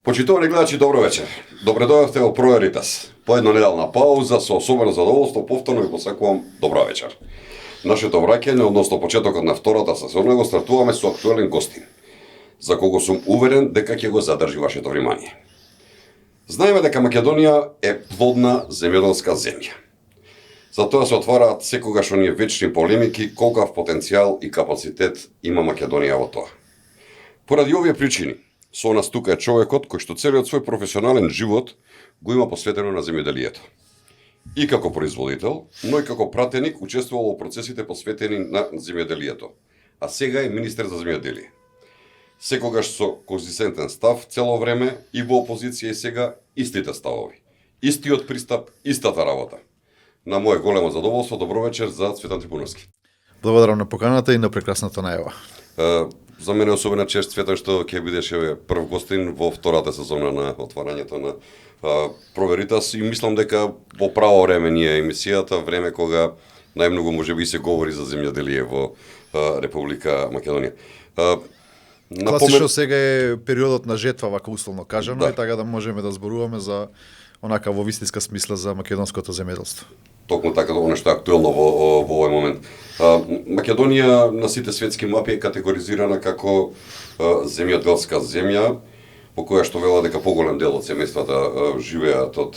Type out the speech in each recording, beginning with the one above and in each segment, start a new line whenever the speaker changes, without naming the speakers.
Почитувани гледачи, добро вечер. Добре дојавте во Проверитас. По една неделна пауза, со особено задоволство, повторно ви посакувам добра вечер. Нашето враќање, односно почетокот на втората сезона, го стартуваме со актуелен гостин, за кого сум уверен дека ќе го задржи вашето внимание. Знаеме дека Македонија е плодна земјоделска земја. Затоа се отвараат секогаш оние вечни полемики колкав потенцијал и капацитет има Македонија во тоа. Поради овие причини, со нас тука е човекот кој што целиот свој професионален живот го има посветено на земјоделието. И како производител, но и како пратеник учествувал во процесите посветени на земјоделието, а сега е министер за земјоделие. Секогаш со конзистентен став цело време и во опозиција и сега истите ставови. Истиот пристап, истата работа. На моје големо задоволство, добро вечер за Цветан Трипуновски.
Благодарам на поканата и на прекрасната најава.
За мене особена чест, Цветан, што ќе бидеш прв гостин во втората сезона на отварањето на Проверитас и мислам дека во право време ни е емисијата, време кога најмногу можеби се говори за земјоделие во Република Македонија.
Класично сега е периодот на жетва, вака условно кажано,
Да.
и така да можеме да зборуваме за онака во вистинска смисла за македонското земјоделство.
Токму така, она што е актуелно во овој момент. Македонија на сите светски мапи е категоризирана како земјоделска земја, по која што вела дека поголем дел од семејствата живеат од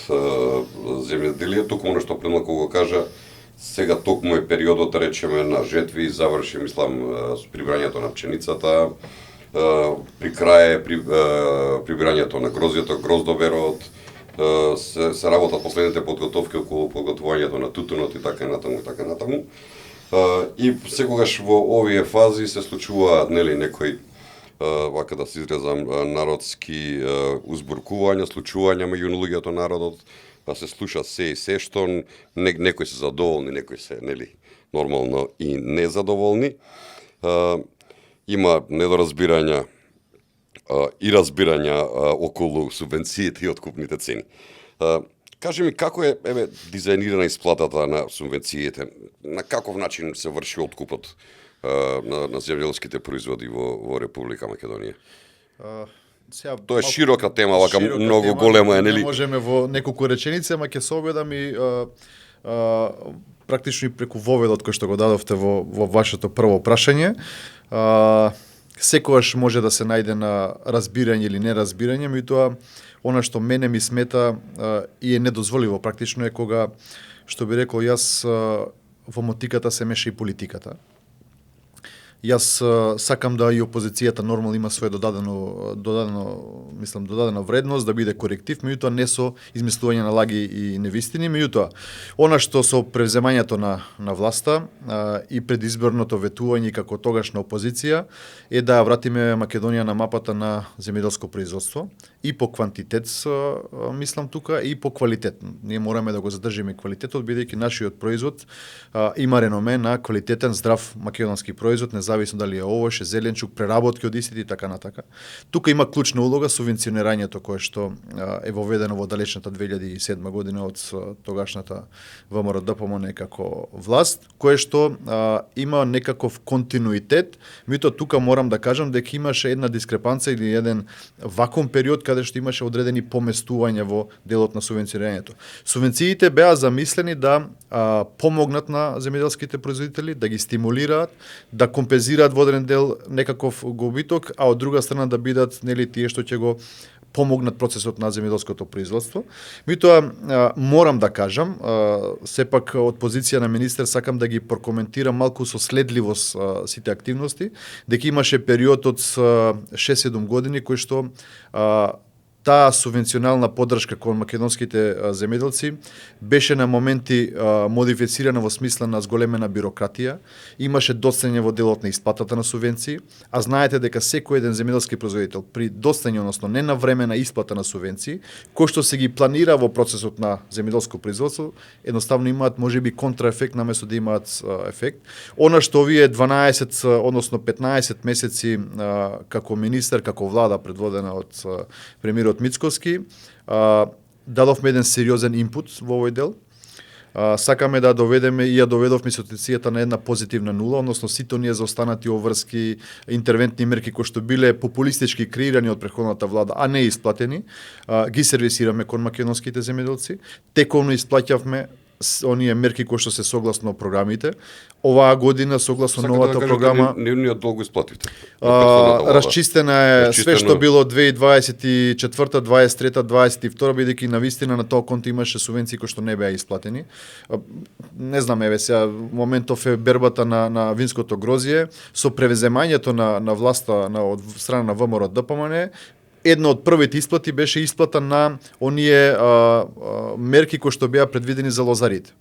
земјоделие, токму она што пред малку го кажа, сега токму е периодот, да речеме, на жетви, заврши, мислам, со прибирањето на пченицата, при крај прибирањето на грозјето, гроздоверот, се работат последните подготовки околу подготвувањето на тутунот и така натаму и така натаму. И секогаш во овие фази се случуваат некои вака да се изразам народски узбуркувања, случувања меѓу луѓето народот, да се слуша се и се што некои се задоволни, некои се нормално и незадоволни. Има недоразбирања и разбирања околу субвенциите и откупните цени. Кажи ми, како е дизајнирана исплатата на субвенциите? На каков начин се врши откупот на земјоделските производи во Република Македонија? Тоа е широка тема, вака многу голема е, нели?
Не можеме во неколку реченици, ама ќе се обидам и практично и преку воведот кој што го дадовте во вашето прво прашање. Секогаш може да се најде на разбирање или неразбирање, меѓутоа она што мене ми смета и е недозволиво практично е кога, што би рекол јас, во мотиката се меша и политиката. Јас сакам да и опозицијата нормално има свое додадена вредност, да биде коректив, меѓутоа не со измислување на лаги и невистини, меѓутоа она што со превземањето на власта и предизборното ветување како тогашна опозиција е да вратиме Македонија на мапата на земјоделско производство и по квантитет, мислам тука, и по квалитет. Ние мораме да го задржиме квалитетот, бидејќи нашиот производ има реноме на квалитетен, здрав македонски производ, независно дали е овош, зеленчук, преработки од истите и така натака. Тука има клучна улога субвенционирањето кое што е воведено во далечната 2007 година од тогашната ВМРО-ДПМН како власт, кое што има некаков континуитет. Меѓутоа тука морам да кажам дека имаше една дискрепанца или еден вакуум период каде што имаше одредени поместувања во делот на субвенционирањето. Субвенциите беа замислени да помогнат на земјоделските производители, да ги стимулираат, да компензираат во одреден дел некаков губиток, а од друга страна да бидат тие што ќе го помогнат процесот на земјоделското производство. Меѓутоа морам да кажам, сепак од позиција на министер сакам да ги прокоментирам малку со следливост сите активности, дека имаше период од 6-7 години кој што таа субвенционална поддршка кон македонските земјоделци беше на моменти модифицирана во смисла на зголемена бирократија, имаше доцнење во делот на исплатата на субвенции, а знаете дека секој еден земјоделски производител при доцнење, односно не на време на исплата на субвенции, кој што се ги планира во процесот на земјоделско производство, едноставно имаат можеби контраефект наместо да имаат ефект. Она што овие 12, односно 15 месеци како министер, како влада предводена од премиерот Мицковски, дадовме еден сериозен инпут во овој дел. Сакаме да доведеме и ја доведовме ситуацијата на една позитивна нула, односно сите оние заостанати обврски, интервентни мерки кои што биле популистички креирани од претходната влада, а не исплатени, ги сервисираме кон македонските земјоделци. Тековно исплаќавме оние мерки кои што се согласно програмите. Оваа година согласно новата програма
нивниот долг исплативте.
Расчистена е све што било 2024, 23, 22, бидејќи навистина на тоа конто имаше субвенции кои што не беа исплатени. Не знам, еве сега моментов е бербата на винското грозје со превземањето на власта од страна на ВМРО ДПМН. Една од првите исплати беше исплата на оние мерки кои што беа предвидени за лозарите.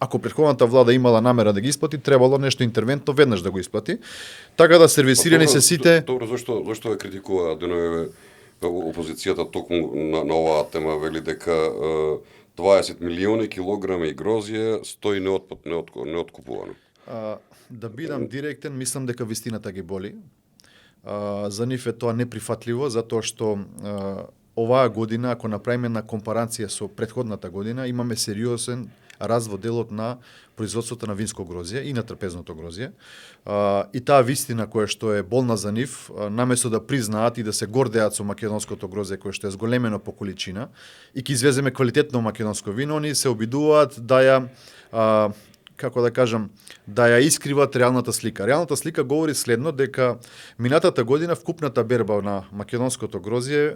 Ако претходната влада имала намера да ги исплати, требало нешто интервентно веднаш да го исплати. Така да сервисирани се сите.
Добро, зашто ја критикува денове опозицијата токму на оваа тема, вели дека 20 милиони килограми грозје стои неоткупувано.
Да бидам директен, мислам дека вистината ги боли. За нив е тоа неприфатливо, затоа што оваа година, ако направиме на компарација со претходната година, имаме сериозен раст во делот на производството на винско грозје и на трпезното грозје. И таа вистина која што е болна за нив, наместо да признаат и да се гордеат со македонското грозје кое што е зголемено по количина и ќе извеземе квалитетно македонско вино, они се обидуваат да ја како да кажам, да ја искриват реалната слика. Реалната слика говори следно, дека минатата година вкупната берба на македонското грозје,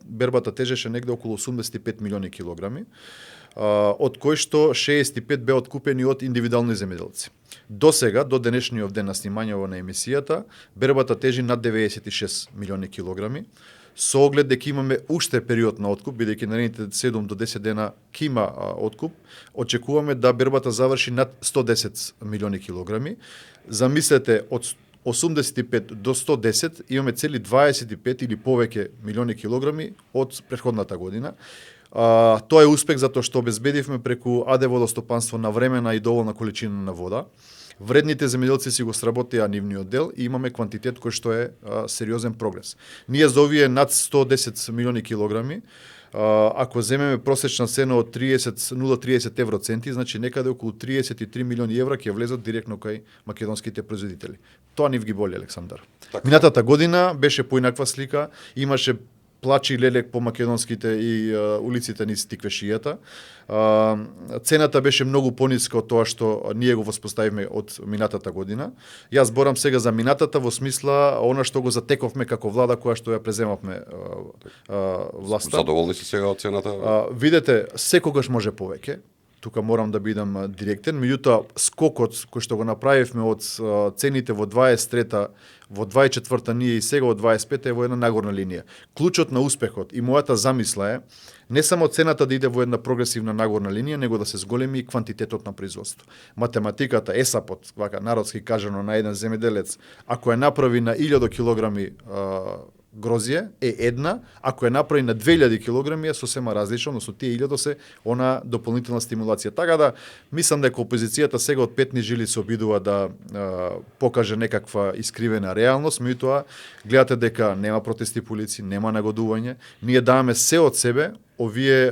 бербата тежеше негде околу 85 милиони килограми, од кои што 65 беа откупени од индивидуални земјоделци. До сега, до денешниот ден на снимањето на емисијата, бербата тежи над 96 милиони килограми, со оглед дека имаме уште период на откуп, бидејќи наредните 7 до 10 дена ќе има откуп, очекуваме да бербата заврши над 110 милиони килограми. Замислете, од 85 до 110 имаме цели 25 или повеќе милиони килограми од претходната година. Тоа е успех затоа што обезбедивме преку АД водостопанство навремена и доволна количина на вода. Вредните земјоделци си го сработија нивниот дел и имаме квантитет кој што е сериозен прогрес. Ние за овие над 110 милиони килограми, ако земеме просечна цена од 0,30 евроценти, значи некаде околу 33 милиони евра ќе влезат директно кај македонските производители. Тоа нив ги боли, Александар.
Така.
Минатата година беше поинаква слика, имаше плачи лелек по македонските и улиците низ Тиквешијата. Цената беше многу пониска од тоа што ние го воспоставивме од минатата година. Јас зборам сега за минатата во смисла она што го затековме како влада која што ја преземавме власта.
Задоволни си сега од цената?
Видете, секогаш може повеќе. Тука морам да бидам директен, меѓутоа скокот кој што го направивме од цените во 23-та, во 24-та ние и сега од 25-та е во една нагорна линија. Клучот на успехот и мојата замисла е не само цената да иде во една прогресивна нагорна линија, него да се зголеми и квантитетот на производство. Математиката, есапот, вака народски кажано на еден земјоделец, ако ја направи на 1000 килограми грозје е една, ако ја направи на 2000 килограми е сосема различно, односно тие 1000 се она дополнителна стимулација. Така да мислам дека опозицијата сега од петни жили се обидува да покаже некаква искривена реалност, меѓутоа гледате дека нема протести по улици, нема нагодување, ние даваме се од себе овие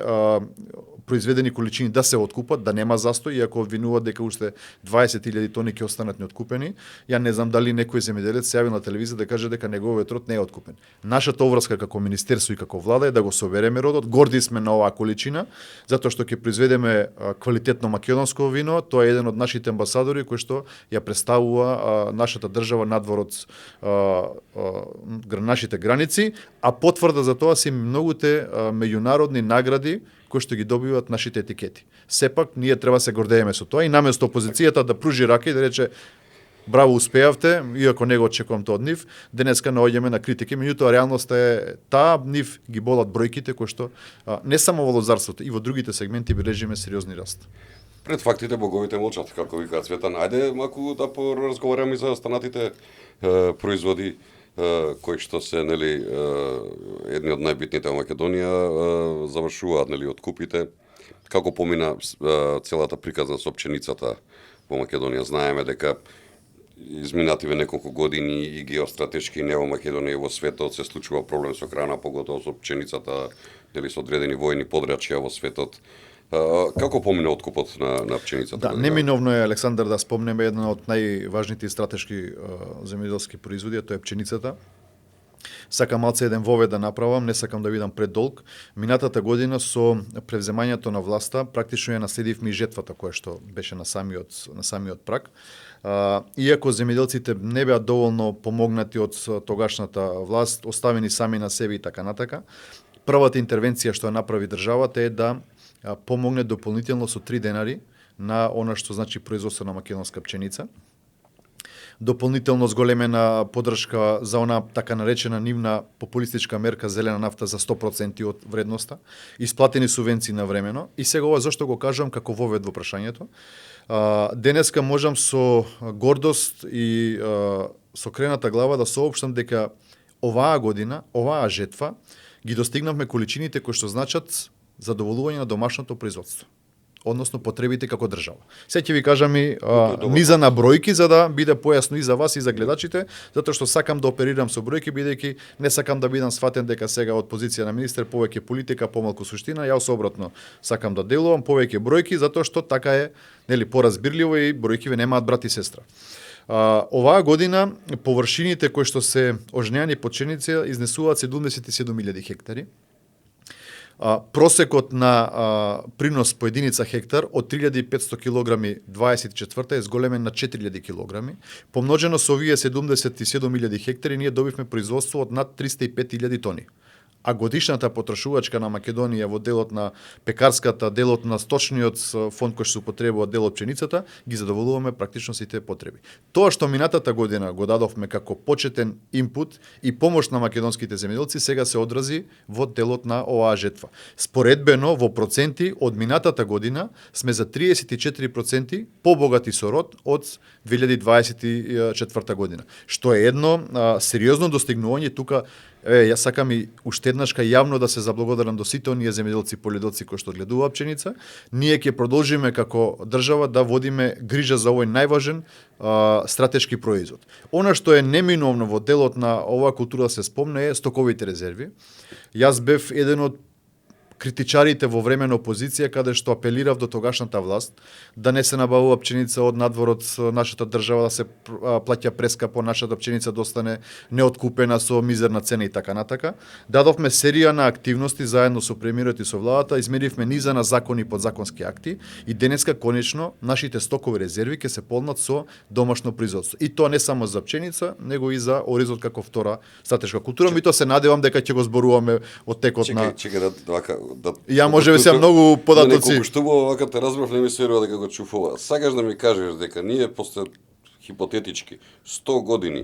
произведени количини да се откупат, да нема застој, иако обвинуваат дека уште 20.000 тони ќе останат неоткупени. Ја не знам дали некој земјоделец се јави на телевизија да каже дека неговиот род не е откупен. Нашата обврска како министерство и како влада е да го собереме родот, горди сме на оваа количина, затоа што ќе произведеме квалитетно македонско вино, тоа е еден од нашите амбасадори кој што ја представува нашата држава надвор од нашите граници, а потврда за тоа се многуте меѓународни награди кои што ги добиваат нашите етикети. Сепак, ние треба се гордееме со тоа и наместо опозицијата да пружи рака и да рече браво, успеавте, иако не го очекувам тоа од нив, денеска наоѓаме на критики, меѓутоа реалноста е таа, нив ги болат бројките кои што не само во лозарството, и во другите сегменти бележиме сериозни раст.
Пред фактите боговите молчат, како вика Цветан. Ајде маку да поразговараме и за останатите производи кои што се едни од најбитните во Македонија, завршуваат откупите. Како помина целата приказна со пченицата во Македонија? Знаеме дека изминативе неколку години и геостратешки и не во Македонија и во светот се случува проблем со храна, поготово со пченицата, со одредени војни подрачја во светот. Како помине откупот на пченицата?
Да, неминовно е, Александар, да спомнеме една од најважните стратешки земјоделски производи, а тоа е пченицата. Сакам малце еден вовед да направам, не сакам да видам предолг. Минатата година со превземањето на власта практично ја наследивме и жетвата која што беше на самиот праг. Иако земјоделците не беа доволно помогнати од тогашната власт, оставени сами на себе и така натака, првата интервенција што ја направи државата е да помогне дополнително со 3 денари на она што значи производство на македонска пченица. Дополнително зголемена поддршка за она така наречена нивна популистичка мерка зелена нафта за 100% од вредноста, исплатени субвенции на времено. И сега ова зашто го кажам како вовед во прашањето. Денеска можам со гордост и со крената глава да соопштам дека оваа година, оваа жетва, ги достигнавме количините кои што значат задоволување на домашното производство, односно потребите како држава. Се ќе ви кажам и низа на бројки за да биде појасно и за вас и за гледачите, затоа што сакам да оперирам со бројки бидејќи не сакам да бидам сватен дека сега од позиција на министер повеќе политика, помалку суштина. Јас обратно сакам да делувам повеќе бројки затоа што така е, нели, поразбирливо и бројки немаат брат и сестра. Оваа година површините кои што се ожнеани по пченица изнесуваат 77.000 хектари. Просекот на принос по единица хектар од 3500 килограми 24 е зголемен на 4000 килограми. Помножено со овие 77.000 хектари ние добивме производство од над 305.000 тони. А годишната потрошувачка на Македонија во делот на пекарската, делот на сточниот фонд кој што се употребува делот пченицата, ги задоволуваме практично сите потреби. Тоа што минатата година го дадовме како почетен инпут и помош на македонските земјоделци сега се одрази во делот на оваа жетва. Споредбено во проценти од минатата година сме за 34% побогати со род од 2024 година, што е едно сериозно достигнување. Тука јас сакам и уште еднашка јавно да се заблагодарам до сите оние земјоделци и полјоделци кои што гледуваат пченица. Ние ќе продолжиме како држава да водиме грижа за овој најважен стратешки производ. Она што е неминовно во делот на оваа култура да се спомне е стоковите резерви. Јас бев еден од критичарите во време на опозиција каде што апелирав до тогашната власт да не се набавува пченица од надвор од нашата држава, да се плаќа прескапо, нашата пченица да остане неоткупена со мизерна цена и така натака. Дадовме серија на активности заедно со премиерот и со владата, измеривме низа на закони и подзаконски акти и денеска конечно нашите стокови резерви ќе се полнат со домашно производство. И тоа не само за пченица, него и за оризот како втора стратешка култура. Ми тоа се надевам дека ќе го зборуваме од текот на Ја можеби се многу податоци.
Неколку штубово вака те разбрав, не ми се верува дека го чуфува. Сакаш да ми кажеш дека ние после хипотетички 100 години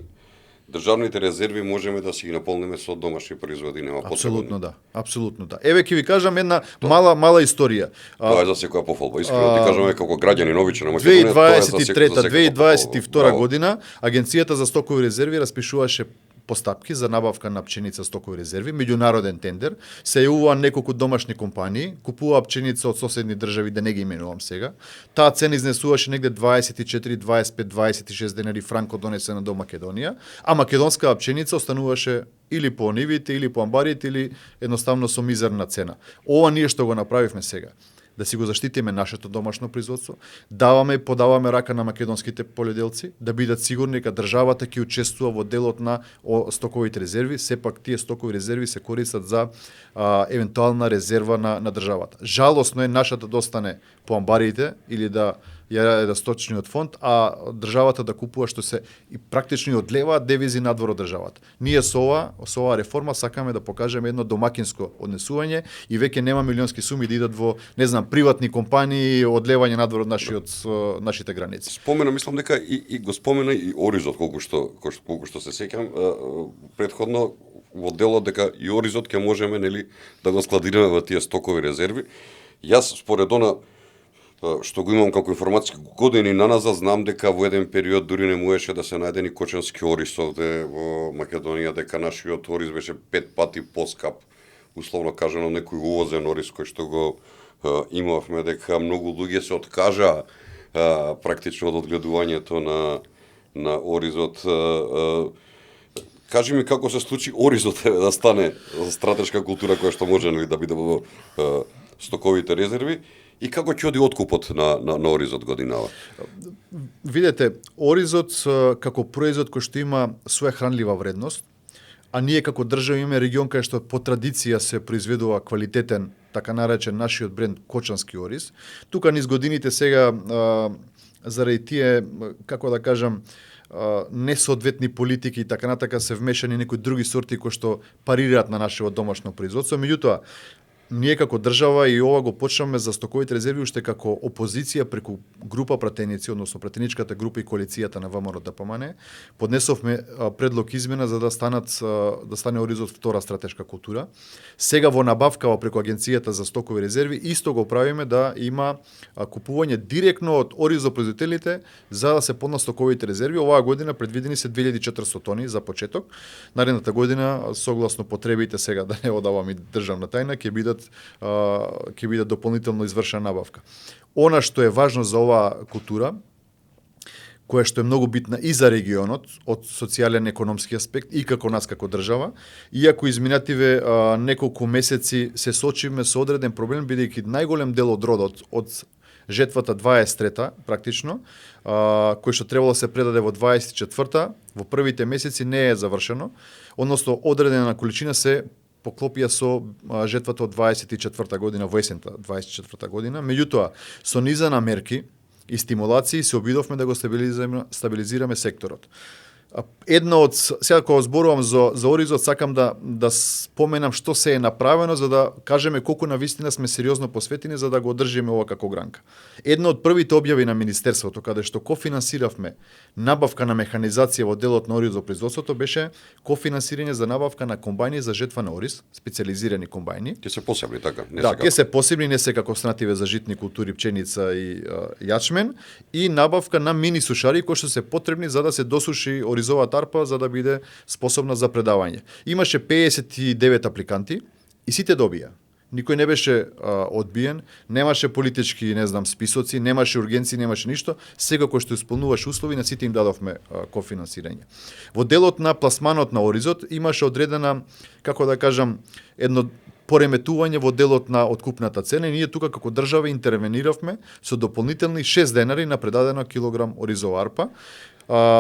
државните резерви можеме да си ги наполниме со домашни производи, нема потреба.
Апсолутно да, апсолутно да. Еве ќе ви кажам една мала историја.
Тоа е за секоја пофалба. Искрено ти кажам како граѓанин обичен на Македонија, тоа е за
2023-2022 година Агенцијата за стокови резерви распишуваше постапки за набавка на пченица стокови резерви, меѓународен тендер, се јавува неколку домашни компании, купуваа пченица од соседни држави, да не ги именувам сега. Таа цена изнесуваше негде 24, 25, 26 денари франко донесена до Македонија, а македонска пченица остануваше или по нивите, или по амбарите, или едноставно со мизерна цена. Ова ние што го направивме сега, да си го заштитиме нашето домашно производство, подаваме рака на македонските полјоделци, да бидат сигурни дека државата ќе учествува во делот на стоковите резерви, сепак тие стокови резерви се користат за евентуална резерва на државата. Жалосно е нашата да остане по амбарите или да ја сточниот фонд, а државата да купува што се и практично и одлеваат девизи надвор од државата. Ние со оваа реформа сакаме да покажеме едно домакинско однесување и веќе нема милионски суми да идат во, не знам, приватни компании, одлевање надвор од нашите граници.
Спомена, мислам дека и го спомена и Оризот, колку што се сеќам, претходно во делот дека и Оризот ќе можеме, нели, да го складираме во тие стокови резерви. Јас според она што го имам како информација години наназад, знам дека во еден период дури не можеше да се најде ни кочански ориз овде во Македонија, дека нашиот ориз беше 5 пати поскап, условно кажано некој увозен ориз кој што го имавме, дека многу луѓе се откажаа практично од одгледувањето на оризот. Кажи ми како се случи оризот да стане стратешка култура која што може да биде во стоковите резерви. И како ќе оди откупот на оризот годинава?
Видете, оризот како производ кој што има своја хранлива вредност, а ние како држава имаме регион кај што по традиција се произведува квалитетен, така наречен нашиот бренд кочански ориз. Тука низ годините сега заради тие, како да кажам, несоодветни политики и така натака се вмешани некои други сорти кои што парираат на нашето домашно производство. Меѓутоа, ние како држава и ова го почнаме за стоковите резерви уште како опозиција преку група пратеници, односно пратеничката група и коалицијата на ВМРО ДПМН, поднесовме предлог измена за да стане оризот втора стратешка култура. Сега во набавка преку агенцијата за стокови резерви исто го правиме да има купување директно од оризопроизводителите за да се поднесат стоковите резерви. Оваа година предвидени се 2400 тони за почеток. Наредната година согласно потребите, сега да не одавам и државна тајна, ќе биде дополнително извршена набавка. Она што е важно за оваа култура, која што е многу битна и за регионот од социјален економски аспект и како нас како држава, иако изминативе неколку месеци се сочиме со одреден проблем, бидејќи најголем дел од родот од жетвата 23-та практично, кој што требало да се предаде во 24-та, во првите месеци не е завршено, односно одредена количина се поклопија со жетвата од 24-та година, во есента 24-та година. Меѓутоа, со низа на мерки и стимулации се обидовме да го стабилизираме секторот. Една од, сега кога зборувам за оризот, сакам да споменам што се е направено за да кажеме колку навистина сме сериозно посветени за да го одржиме ова како гранка. Една од првите објави на Министерството, каде што кофинансиравме набавка на механизација во делот на оризопроизводството, беше кофинансирање за набавка на комбајни за жетва на ориз, специализирани комбајни.
Ќе се посебни, така?
Ќе се посебни, не се како снативе за житни култури, пченица и јачмен, и набавка на мини сушари кои што се потребни за да се досуши оризова тарпа за да биде способна за предавање. Имаше 59 апликанти и сите добија. Никој не беше одбиен, немаше политички, списоци, немаше ургенции, немаше ништо. Сега кој што исполнуваше услови, на сите им дадовме кофинансирање. Во делот на пласманот на оризот имаше одредена, како да кажам, едно пореметување во делот на откупната цена и ние тука како држава интервениравме со дополнителни 6 денари на предадено килограм оризова арпа.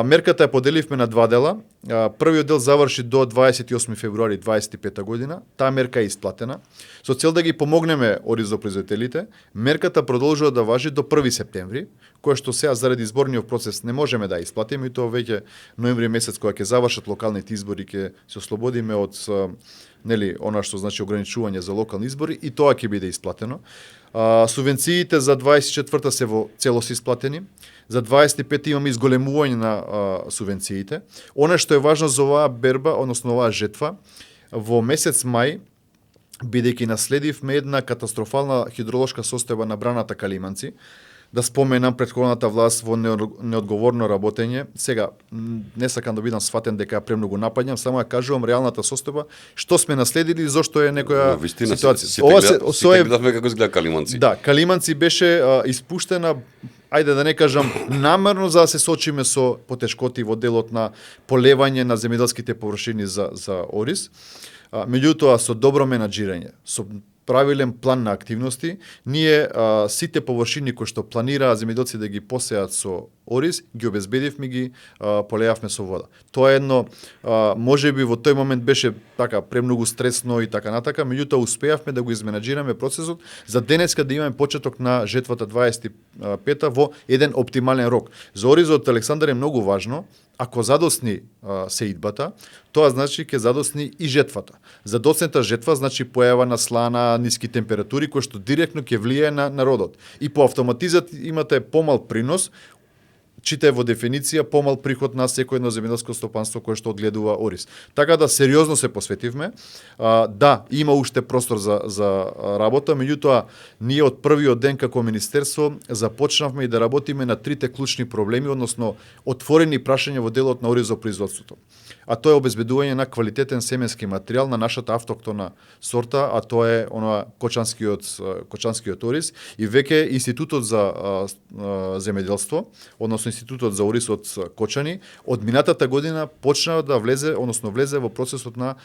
Мерката ја поделивме на два дела. Првиот дел заврши до 28 февруари 25 година. Таа мерка е исплатена. Со цел да ги помогнеме оризопроизводителите, мерката продолжува да важи до 1 септември, која што сега заради изборниот процес не можеме да исплатиме, и тоа веќе ноември месец кога ќе завршат локалните избори ќе се ослободиме од она што значи ограничување за локални избори, и тоа ќе биде исплатено. Субвенциите за 24-та се во целост исплатени. За 25 имаме изголемување на субвенциите. Она што е важно за оваа берба, односно оваа жетва, во месец мај, бидејќи наследивме една катастрофална хидролошка состојба на браната Калиманци, да споменам претходната власт во неодговорно работење. Сега, не сакам да бидам сватен дека премногу напаѓам, само ја кажувам реалната состојба, што сме наследили и зошто е некоја ситуација.
Сите гледавме како изгледа Калиманци.
Да, Калиманци беше испуштена, ајде да не кажам намерно, за да се сочиме со потешкоти во делот на полевање на земјоделските површини за ориз. Меѓутоа, со добро менаџирање, со правилен план на активности, ние сите површини кои што планираа земјоделци да ги посеат со ориз, ги обезбедивме, ги полеавме со вода. Тоа е едно, можеби во тој момент беше така премногу стресно и така натака, меѓутоа успеавме да го изменаџираме процесот за денеска да имаме почеток на жетвата 25-та во еден оптимален рок. За оризот, Александар, е многу важно, ако задосни сеидбата, тоа значи ќе задосни и жетвата. Задосната жетва значи појава на слана, ниски температури, кои што директно ќе влијае на народот. И по автоматизат имате помал принос, читај во дефиниција помал приход на секој едно земјоделско стопанство кое што одгледува ориз. Така да сериозно се посветивме. Да, има уште простор за работа, меѓутоа ние од првиот ден како министерство започнавме и да работиме на трите клучни проблеми, односно отворени прашања во делот на оризопроизводството. А тоа е обезбедување на квалитетен семенски материјал на нашата автоктона сорта, а тоа е кочанскиот ориз, и веќе Институтот за земјоделство, односно Институтот за ориз од Кочани, од минатата година почна да влезе во процесот на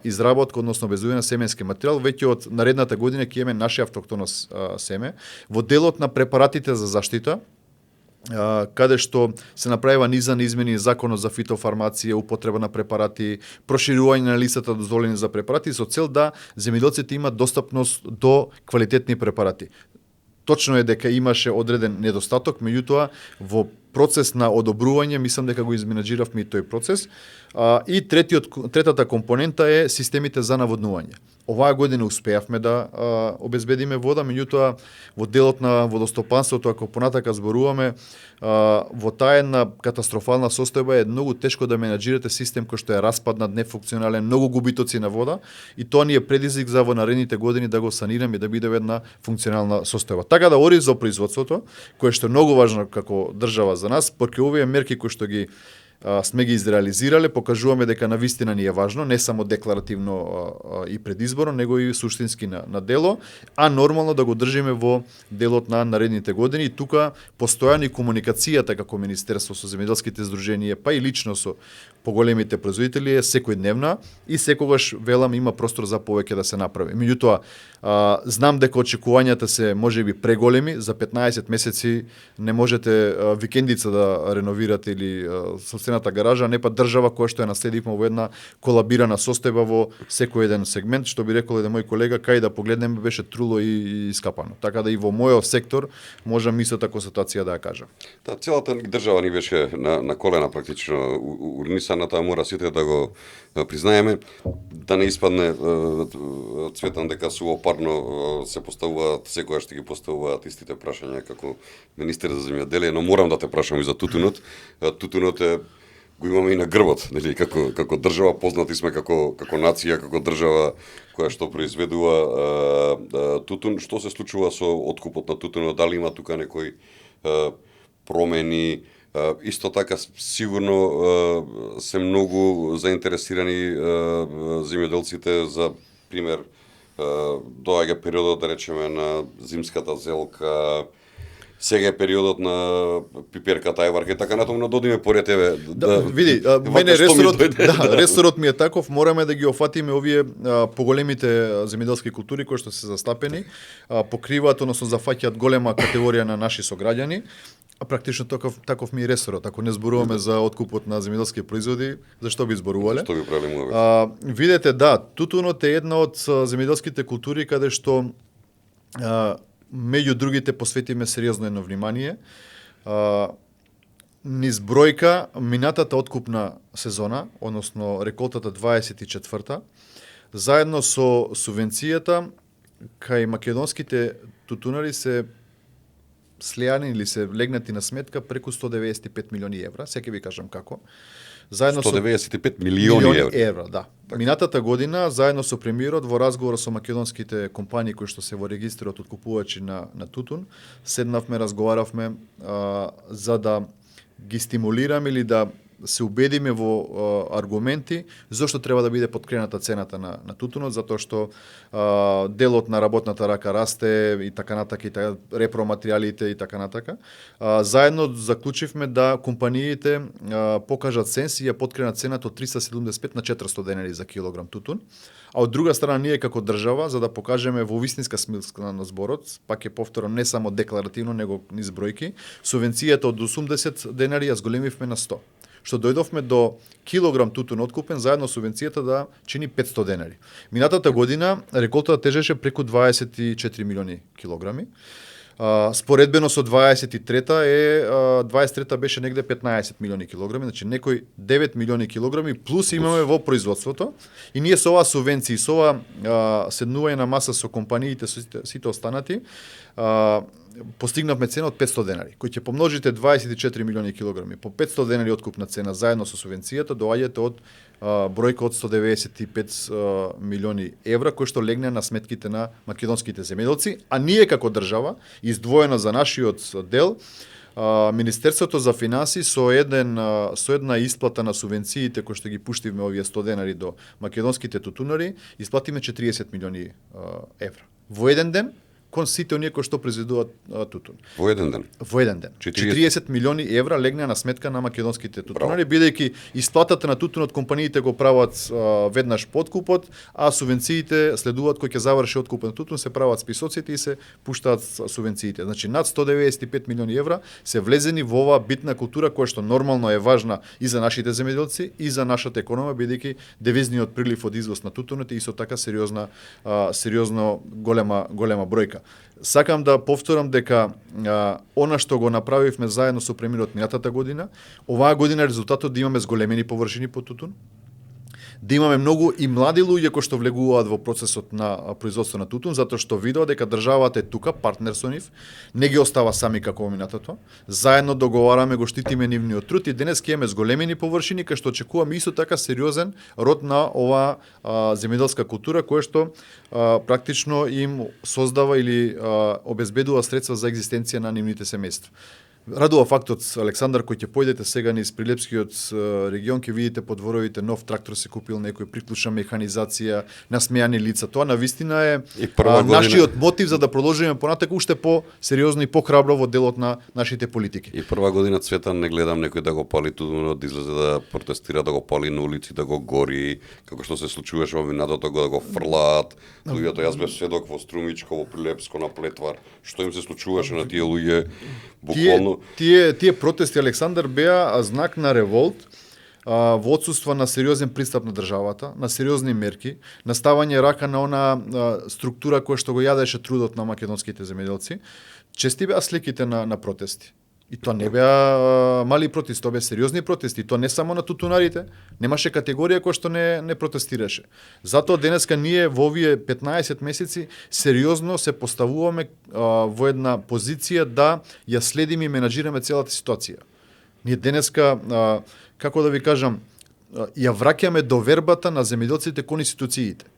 изработка, односно обезбедување на семенски материјал. Веќе од наредната година ќе имаме наше автохтоно семе. Во делот на препаратите за заштита, каде што се направива низа на измени законот за фитофармација, употреба на препарати, проширување на листата дозволени за препарати со цел да земјоделците имат достапност до квалитетни препарати. Точно е дека имаше одреден недостаток, меѓутоа во процес на одобрување, мислам дека го изменаџиравме и тој процес. И третата компонента е системите за наводнување. Оваа година успеавме да обезбедиме вода, меѓутоа во делот на водостопанството, ако понатака зборуваме, во таа една катастрофална состојба е многу тешко да менаџирате систем кој што е распаднат, нефункционален, многу губитоци на вода, и тоа ни е предизвик за во наредните години да го санираме и да биде една функционална состојба. Така да ориз за производството, кое што е многу важно како држава за нас, porque овие мерки кои што ги сме ги изреализирале, покажуваме дека навистина ни е важно, не само декларативно и предизборно, него и суштински на дело, а нормално да го држиме во делот на наредните години. И тука постојано и комуникацијата како Министерство со земјоделските здруженија, па и лично со поголемите производители е секојдневна и секогаш, велам, има простор за повеќе да се направи. Меѓутоа, знам дека очекувањата се можеби преголеми, за 15 месеци не можете викендица да реновирате или собствената гаража, не па држава која што ја наследивме во една колабирана состојба во секој еден сегмент, што би рекол еден мој колега, кај да погледнеме беше труло и искапано. Така да и во мојот сектор можам истата констатација да ја кажам.
Да, целата држава ни беше на колена практично урнисаната, мора сите да го признаеме, да не испадне Цветан дека суопарно се поставуваат, секогаш ќе ги поставуваат истите прашања како министер за земјоделие, но морам да те прашам и за тутунот. Тутунот е го имаме и на грбот, нели, како држава, познати сме како нација, како држава која што произведува тутун. Што се случува со откупот на тутунот? Дали има тука некои промени? Исто така сигурно се многу заинтересирани земјоделците, за пример доаѓа периодот, да речеме, на зимската зелка, сега е периодот на пиперката, ајварка и така натаму, но додиме поред тебе.
Види, мене ресорот ми е таков, мораме да ги офатиме овие поголемите земјоделски култури кои што се застапени, покриваат, односно зафаќаат голема категорија на наши сограѓани. А практично таков ми е ресорот. Ако не зборуваме за откупот на земјоделски производи, зашто би зборувале?
Што би правиле муаве?
Видете, да, тутунот е една од земјоделските култури каде што меѓу другите посветиме сериозно едно внимание. Низ бројка, минатата откупна сезона, односно реколтата 24-та, заедно со субвенцијата, кај македонските тутунари се слејани или се легнати на сметка преку 195 милиони евра, сега ви кажам како. Заедно
195 милиони евра.
Да. Минатата година, заедно со премиерот, во разговор со македонските компании кои што се во регистрот откупувачи на тутун, седнавме, разговаравме за да ги стимулираме или да се убедиме во аргументи зошто треба да биде подкрената цената на тутунот, затоа што делот на работната рака расте и така натака, и така, репроматеријалите и така натака. Заедно заклучивме да компаниите покажат сенс и ја подкренат цената од 375 на 400 денари за килограм тутун. А од друга страна, ние како држава, за да покажеме во вистинска смисла на зборот, пак е повторно не само декларативно, него низ бројки, субвенцијата од 80 денари ја зголемивме на 100. Што дојдовме до килограм тутун откупен, заедно субвенцијата да чини 500 денари. Минатата година реколтата тежеше преку 24 милиони килограми. Споредбено со 23-та 23-та беше негде 15 милиони килограми, значи некои 9 милиони килограми плюс имаме во производството. И ние со оваа субвенција, со оваа седнување на маса со компаниите, со сите останати, постигнавме цена од 500 денари, кој ќе помножите 24 милиони килограми по 500 денари откупна цена заедно со субвенцијата, доаѓате од бројка од 195 милиони евра, кој што легне на сметките на македонските земјоделци, а ние како држава, издвоено за нашиот дел, Министерството за финансии со една исплата на субвенциите кои што ги пуштивме овие 100 денари до македонските тутунари, исплатиме 40 милиони евра. Во еден ден, кон сите оние кои што произведуваат тутун.
Во еден ден.
Во еден ден. 40 милиони евра легна на сметка на македонските тутунари, бидејќи исплатата на тутун од компаниите го прават веднаш по откупот, а субвенциите следуваат кој ќе заврши откупот на тутун, се прават списоците и се пуштаат субвенциите. Значи над 195 милиони евра се влезени во оваа битна култура која што нормално е важна и за нашите земјоделци и за нашата економија, бидејќи девизниот прилив од извоз на тутунот е исто така сериозно голема бројка. Сакам да повторам дека она што го направивме заедно со премиерот минатата година, оваа година резултатот да имаме зголемени површини по тутун, да имаме многу и млади луѓе кои што влегуваат во процесот на производство на тутун, затоа што видоа дека државата е тука, партнер со нив, не ги остава сами како минатото. Заедно договараме, го штитиме нивниот труд и денес ќе имаме зголемени површини кај што очекуваме исто така сериозен род на оваа земјоделска култура која што практично им создава или обезбедува средства за екзистенција на нивните семејства. Радува фактот, Александар, кој ќе појдете сега низ Прилепскиот регион, ќе видите по дворовите нов трактор се купил, некој приклучна механизација, насмејани лица. Тоа навистина е нашиот мотив за да продолжиме понатака уште по-сериозно и по-храбро во делот на нашите политики.
И прва година Цветан не гледам некој да го пали тутунот, да излезе да протестира, да го пали на улици, да го гори, како што се случуваше во минатото, да го фрлаат. Луѓето, јас бев сведок во Струмичко, во Прилепско, на Плетвар, што им се случуваше на тие луѓе, буквално.
Тие протести, Александар, беа знак на револт, во отсуство на сериозен пристап на државата, на сериозни мерки, на ставање рака на она структура која што го јадеше трудот на македонските земјоделци. Чести беа сликите на протести. И тоа не беа мали протести, тоа беа сериозни протести. И тоа не само на тутунарите, немаше категорија која што не протестираше. Затоа денеска ние во овие 15 месеци сериозно се поставуваме во една позиција да ја следиме и менаџираме целата ситуација. Ние денеска, како да ви кажам, ја враќаме довербата на земјоделците кон институциите.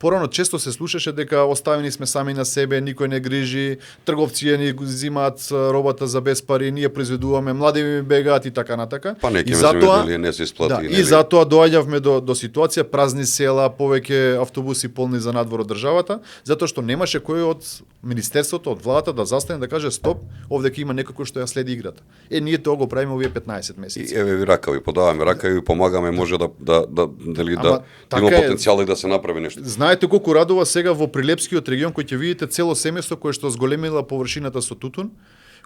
Порано често се слушаше дека оставени сме сами на себе, никој не грижи, трговци ни зимаат робата за без пари, ние произведуваме, млади ми бегаат и така натака.
Па не ќе не се исплати.
И затоа доаѓавме до ситуација празни села, повеќе автобуси полни за надвор од државата, затоа што немаше кој од министерството, од владата да застане да каже стоп, овде ќе има некој кој што ја следи играта. Ние тоа го правиме овие 15 месеци.
И еве ви ракави, подаваме ракави, помагаме, може да има потенцијал и да се направи нешто.
Знаете колку радува сега во Прилепскиот регион кој ќе видите цело семејство кое што зголемила површината со тутун,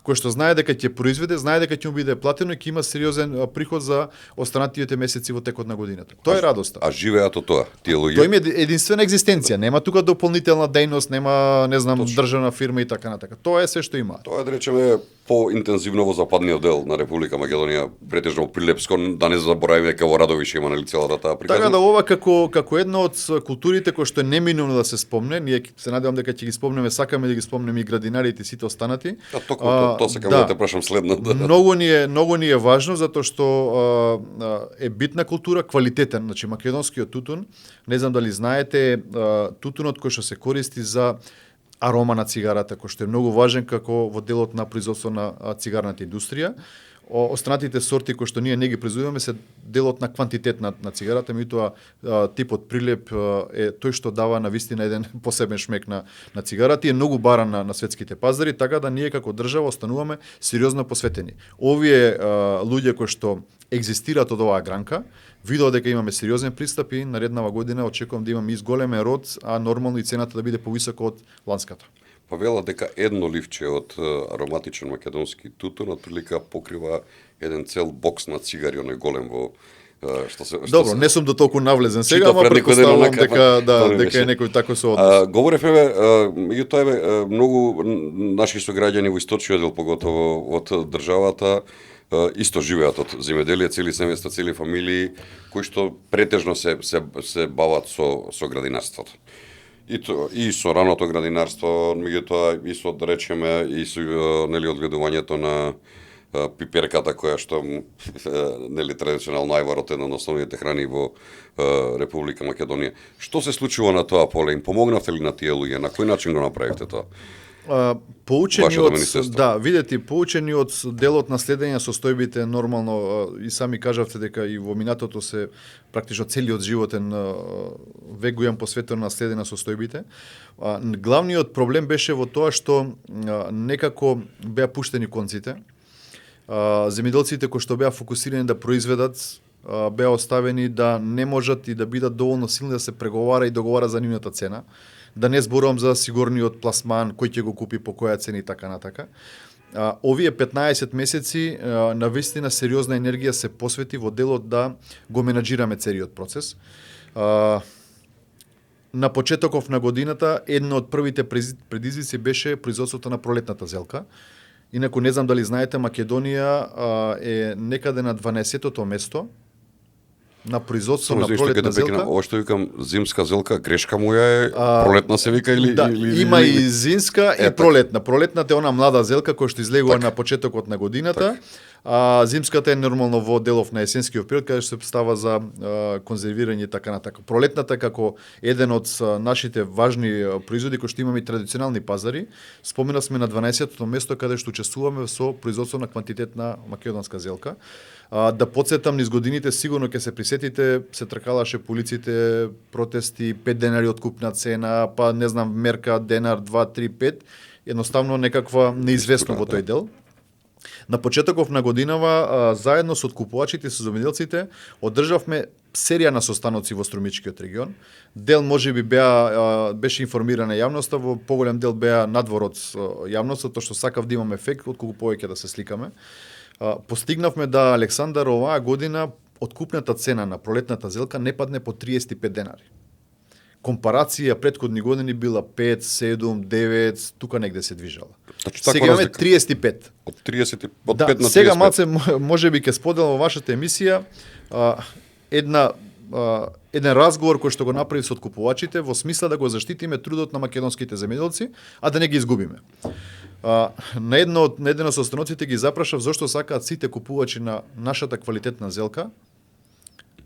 кој што знае дека ќе произведе, знае дека ќе му биде платено и ќе има сериозен приход за останатите месеци во текот на годината. Тоа е радоста.
А живеат од тоа, тие луѓе?
Тоа им е единствена екзистенција, нема тука дополнителна дејност, нема, не знам, државна фирма и така натака. Тоа е се што има.
Тоа е, да речеме, поинтензивно во западниот дел на Република Македонија, претежно во Прилепско, да не заборавиме дека во Радовише има нали целата таа приказна.
Така да ова како една од културите кои што е неминуно да се спомне, ние се надевам дека ќе ги спомнеме, сакаме да ги спомнеме и градинарите и сите останати.
Тоа сакам да те прашам следно.
Многу ни е важно затоа што е битна култура, квалитетен, значи македонскиот тутун, не знам дали знаете, тутунот кој што се користи за арома на цигарата, кој што е многу важен како во делот на производство на цигарната индустрија. Останатите сорти кои што ние не ги произведуваме се делот на квантитет на цигарата, меѓутоа типот Прилеп е тој што дава навистина еден посебен шмек на цигарата и е многу баран на светските пазари, така да ние како држава остануваме сериозно посветени. Овие луѓе кои што екзистираат од оваа гранка, видоа дека имаме сериозен пристап и нареднава година очекувам да имаме изголемен род, а нормално и цената да биде повисока од ланската.
Па вела дека едно ливче од ароматичен македонски тутун отприлика покрива еден цел бокс на цигари, оној голем во
Добро, не сум до толку навлезен сега, ама претпоставувам дека е некој тако со однос.
Говоревме, меѓутоа многу наши сограѓани во источниот дел, поготово од државата, исто живеат од земјоделие, цели семејства, цели фамилии, кои што претежно се бават со градинарството. И со раното градинарство, меѓутоа и со, да речеме, и со нели одгледувањето на пиперката која што нели традиционално ајварот е една од основните храни во Република Македонија. Што се случува на тоа поле? Им помогнавте ли на тие луѓе? На кој начин го направивте тоа?
Поучени
Вашето
од
министерство.
да, видете, поучени од делот на следење состојбите нормално и сами кажавте дека и во минатото се практично целиот животен век го имам посветен на следење на состојбите. Главниот проблем беше во тоа што некако беа пуштени конците. Земјоделците кои што беа фокусирани да произведат беа оставени да не можат и да бидат доволно силни да се преговара и договара за нивната цена. Да не зборувам за сигурниот пласман, кој ќе го купи, по која цена и така натака. Овие 15 месеци на вистина сериозна енергија се посвети во делот да го менаџираме целиот процес. На почетоков на годината едно од првите предизвици беше производството на пролетната зелка. Инаку не знам дали знаете, Македонија е некаде на 12-тото место на производство на пролетна зелка.
Ова што викам зимска зелка, грешка му е пролетна се вика или
да,
или
има и зимска и пролетна. Пролетната е она млада зелка која што излегува на почетокот на годината. Зимската е нормално во делов на есенскиот период каде што се става за конзервирање и така натака. Пролетната како еден од нашите важни производи кои што имаме и традиционални пазари, спомена сме на 12-тото место каде што учествуваме со производство на квантитетна македонска зелка. Да подсетам низ годините, сигурно ќе се присетите, се тркалаше по улиците, протести, 5 денари откупна цена, па не знам, мерка, денар, 2, 3, 5, едноставно некаква неизвестно во тој дел. На почетоков на годинава, заедно со откупувачите и со земјоделците, одржавме серија на состаноци во Струмичкиот регион. Дел можеби беше информирана јавноста, во поголем дел беа надвор од јавноста, тоа што сакав да имаме ефект, отколку повеќе да се сликаме. Постигнавме да Александар оваа година откупната цена на пролетната зелка не падне по 35 денари. Компарација претходни години била 5, 7, 9, тука негде се движала. Сега имаме 35.
Од 30 од
да,
5 на 35.
Сега малце можеби ќе споделам во вашата емисија еден разговор кој што го направи со откупувачите во смисла да го заштитиме трудот на македонските земјоделци, а да не ги изгубиме. На еден од состаноците ги запрашав зошто сакаат сите купувачи на нашата квалитетна зелка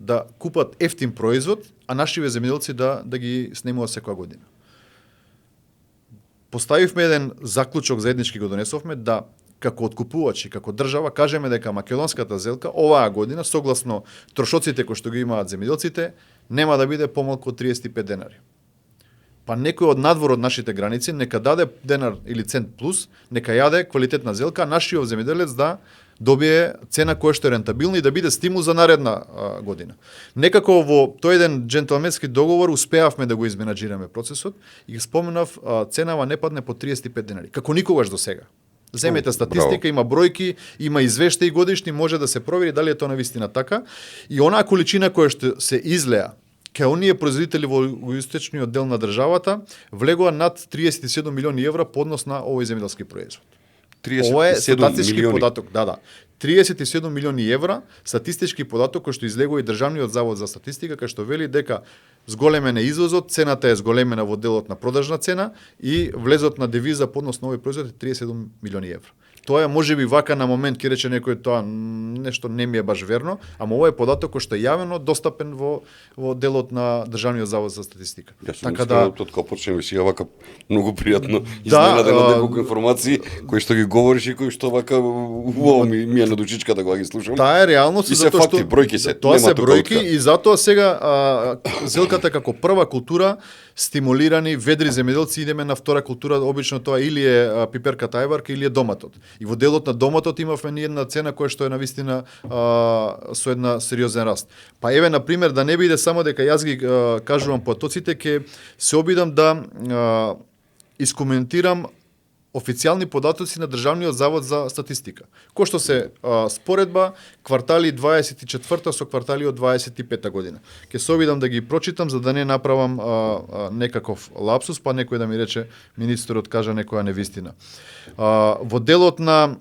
да купат ефтин производ, а нашиве земјоделци да ги снемуваат секоја година. Поставивме еден заклучок заеднички го донесовме да како откупувачи, како држава кажеме дека македонската зелка оваа година согласно трошоците кои што ги имаат земјоделците нема да биде помалку од 35 денари. Па некој од надвор од нашите граници нека даде денар или цент плюс, нека јаде квалитетна зелка, нашиот земјоделец да добие цена која што е рентабилна и да биде стимул за наредна година. Некако во тој еден джентлменски договор успеавме да го изменаџираме процесот и ги споменав ценава не падне по 35 денари, како никогаш до сега. Земете статистика, има бројки, има извештаи годишни, може да се провери дали е тоа навистина така. И онаа количина која што се излеа кај оние производители во југоисточниот дел на државата влегува над 37 милиони евра по однос на овој земјоделски производ. Ова е статистички податок, да. 37 милиони евра статистички податок кој што излегува и Државниот завод за статистика, кај што вели дека зголемен е извозот, цената е зголемена во делот на продажна цена и влезот на девиза по однос на овој производ е 37 милиони евра. Тоа е можеби вака на момент ќе рече некој тоа нешто не ми е баш верно, ама ова е податок кој што е јавено достапен во делот на Државниот завод за статистика.
Така да тоа кога почнеме си вака многу пријатно изненаден од неколку информации кои што ги говориш и кои што вака убаво ми е на дучичка да го ги слушам.
Таа е реалност
затоа што бројки се.
Тоа се бројки и затоа сега зелката како прва култура стимулирани ведри земјоделци идеме на втора култура, обично тоа или е пиперката ајварка или е доматот. И во делот на доматот имавме ни една цена која што е навистина со една сериозен раст. Па еве на пример да не биде само дека јас ги кажувам потоците, ќе се обидам да искоментирам официјални податоци на Државниот завод за статистика. Кој што се споредба квартали 24 со квартали од 25 година. Ќе се обидам да ги прочитам за да не направам некаков лапсус, па некој да ми рече министерот кажа некоја невистина. Во делот на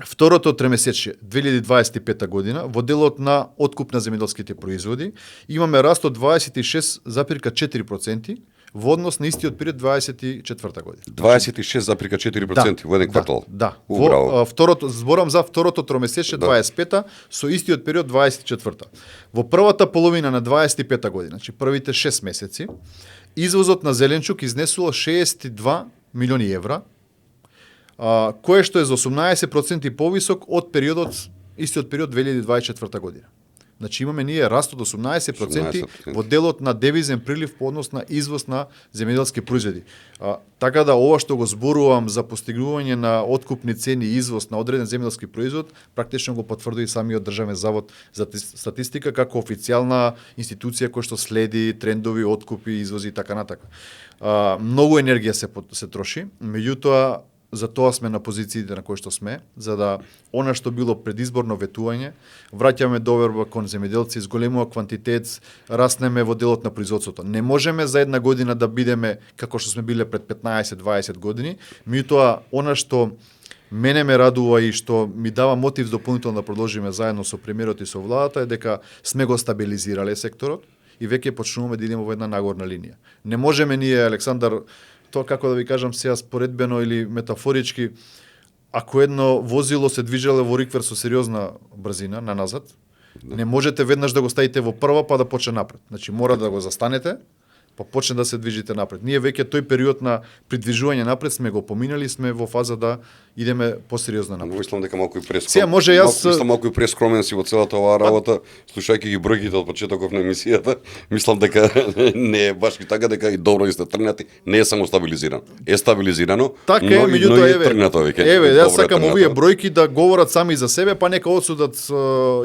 второто тремесечие 2025 година, во делот на откуп на земјоделските производи, имаме раст од 26,4% во однос на истиот период 24 година.
26,4% во еден квартал.
Да. Во второто зборам за второто тромесечие 25-та со истиот период 24-та. Во првата половина на 25-та година, значи првите 6 месеци, извозот на зеленчук изнесува 62 милиони евра, кое што е за 18% повисок од истиот период 2024 година. Значи имаме ние раст од 18% во делот на девизен прилив по однос на извоз на земјоделски производи. Така да ова што го зборувам за постигнување на откупни цени и извоз на одреден земјоделски производ, практично го потврдува и самиот Државен завод за статистика како официјална институција која што следи трендови, откупи, извози и така натака. Многу енергија се троши, меѓутоа за тоа сме на позициите на кои што сме, за да она што било предизборно ветување, враќаме доверба кон земјоделци, зголемува квантитет, раснеме во делот на производството. Не можеме за една година да бидеме како што сме биле пред 15-20 години, меѓутоа она што мене ме радува и што ми дава мотив дополнително да продолжиме заедно со премиерот и со владата е дека сме го стабилизирале секторот и веќе почнуваме да идеме во една нагорна линија. Не можеме ние, Александар, тоа како да ви кажам сега споредбено или метафорички, ако едно возило се движеле во риквер со сериозна брзина на назад, не можете веднаш да го ставите во прва па да почне напред. Значи мора да го застанете, па почне да се движите напред. Ние веќе тој период на придвижување напред сме го поминали, сме во фаза да идеме посериозно напред.
Мислам дека малку и прескромен.
Сега може јас
малку и прескромен си во целата оваа работа, слушајќи ги бројките од почетоков на емисијата, мислам дека не е баш и така, дека и добро сте тргнати, не е само стабилизирано. Е стабилизирано,
така
но
меѓутоа
е тргнато веќе.
Еве, јас сакам овие бројки да говорат сами за себе, па нека одсудат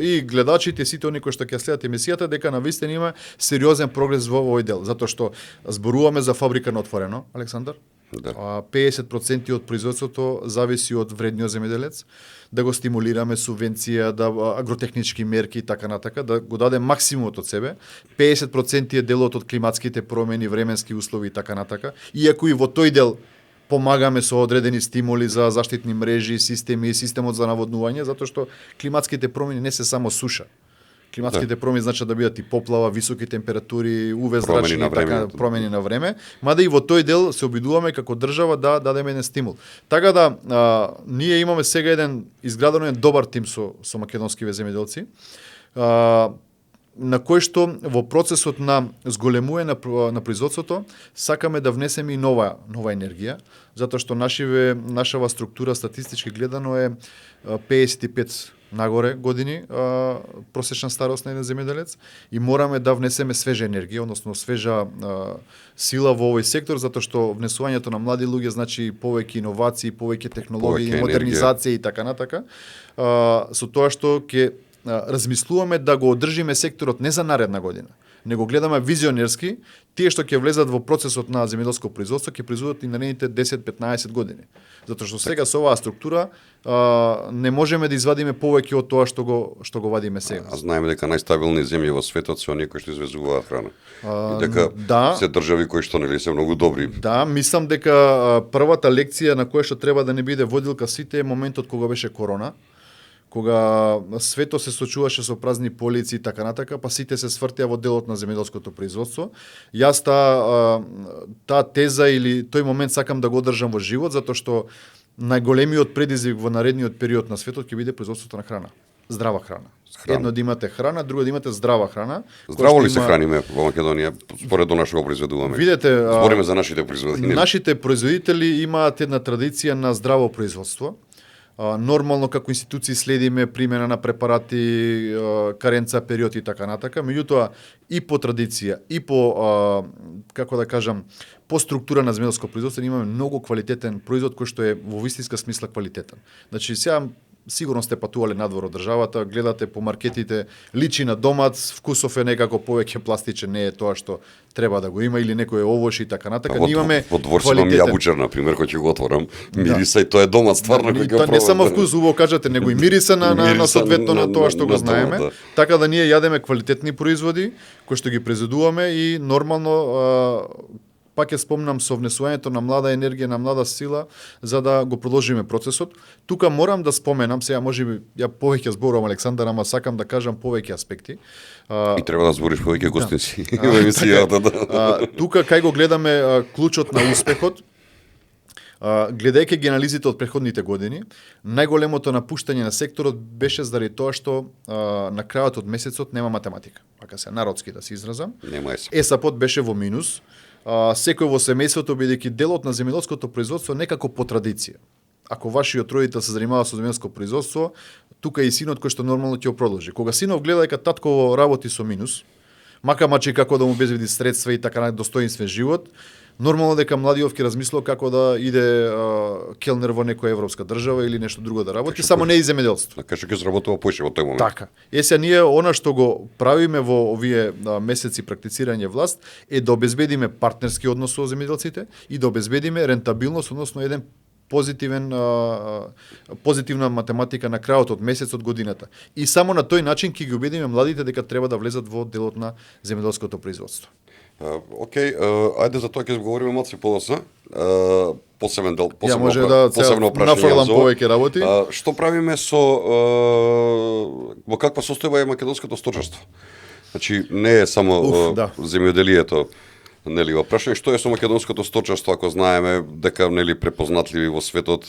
и гледачите, сите оние кои што ќе следат емисијата, дека навистина има сериозен прогрес во овој дел, затоа што зборуваме за фабрика на отворено, Александар.
Да.
50% од производството зависи од вредниот земјоделец, да го стимулираме субвенција, да агротехнички мерки и така натака, да го даде максимумот од себе. 50% е делот од климатските промени, временски услови и така натака. Иако и во тој дел помагаме со одредени стимули за заштитни мрежи, системи, системот за наводнување, затоа што климатските промени не се само суша. Климатските промени значат да бидат и поплава, високи температури, UV зрачни и така промени на време, мада и во тој дел се обидуваме како држава да дадеме еден стимул. Така да ние имаме сега еден изграден добар тим со македонскиве земјоделци, на кој што во процесот на зголемување на производството сакаме да внесеме и нова енергија, затоа што нашава структура статистички гледано е 55 нагоре години просечна старост на еден земјоделец и мораме да внесеме свежа енергија, односно свежа сила во овој сектор, затоа што внесувањето на млади луѓе значи повеќе иновации, повеќе технологии, модернизација и така натака. Со тоа што ќе размислуваме да го одржиме секторот не за наредна година, него гледаме визионерски, тие што ќе влезат во процесот на земјоделско производство ќе произведат и наредните 10-15 години. Затоа што сега со оваа структура не можеме да извадиме повеќе од тоа што го вадиме сега.
А знаеме дека најстабилни земји во светот се оние кои што извезуваат храна. И дека се држави кои што нели се многу добри.
Да, мислам дека првата лекција на која што треба да не биде водилка сите е моментот кога беше корона, кога светот се сочуваше со празни полици и така натака, па сите се свртеа во делот на земјоделското производство. Јас таа теза или тој момент сакам да го одржам во живот, затоа што најголемиот предизвик во наредниот период на светот ќе биде производството на храна. Здрава храна. Едно да имате храна, друго да имате здрава храна.
Здраво ли се храниме во Македонија според она што го произведуваме?
Видете,
збориме за нашите производители.
Нашите производители имаат една традиција на здраво производство. Нормално како институции следиме примена на препарати, каренца период и така натака, меѓутоа и по традиција, и по како да кажам, по структура на земјоделско производство имаме многу квалитетен производ кој што е во вистинска смисла квалитетен. Значи сега сигурно сте патувале надвор од државата, гледате по маркетите, личи на домац, вкусов е некако повеќе пластичен, не е тоа што треба да го има или некој овош и така натака. Ние имаме
во двор имам јабучар на пример кој ќе го отворам, мириса и тоа е домац стварно кој го пробам.
Не само вкус, убаво кажате, него и мириса на соодветно на тоа што го знаеме. Така да ние јадеме квалитетни производи кои што ги произведуваме и нормално пак ќе спомнам со внесувањето на млада енергија, на млада сила, за да го продолжиме процесот. Тука морам да споменам, сега можеби ја повеќе зборувам Александар, ама сакам да кажам повеќе аспекти.
И треба да збориш повеќе гостинци во емисијата.
Тука кај го гледаме клучот на успехот, гледајќи ги анализите од претходните години, најголемото напуштање на секторот беше заради тоа што на крајот од месецот нема математика. Ака се народски да се изразам.
Нема
ЕСАПот беше во минус. секој во семејството, бидејќи делот на земјоделското производство некако по традиција. Ако вашиот родител се занимава со земјоделско производство, тука и синот кој што нормално ќе го продолжи. Кога синов гледа дека татково работи со минус, макамачи како да му обезбеди средства и така на достоинствен живот, нормално дека младиот ќе размислува како да иде келнер во некоја европска држава или нешто друго да работи, само не и земјоделство.
Така што ќе заработува поише во тој момент.
Така. Ние она што го правиме во овие месеци практицирање власт е да обезбедиме партнерски однос со земјоделците и да обезбедиме рентабилност, односно еден позитивна математика на крајот од месец од годината. И само на тој начин ќе ги убедиме младите дека треба да влезат во делот на земјоделското производство.
Океј, ајде за тоа ќе говориме малку подоцна. Посебен дел,
посебно прашање нафрлам повеќе работи.
Што правиме со во каква состојба е македонското сточарство? Значи не е само земјоделието. Нели, прашање што е со македонското сточарство, ако знаеме дека нели препознатливи во светот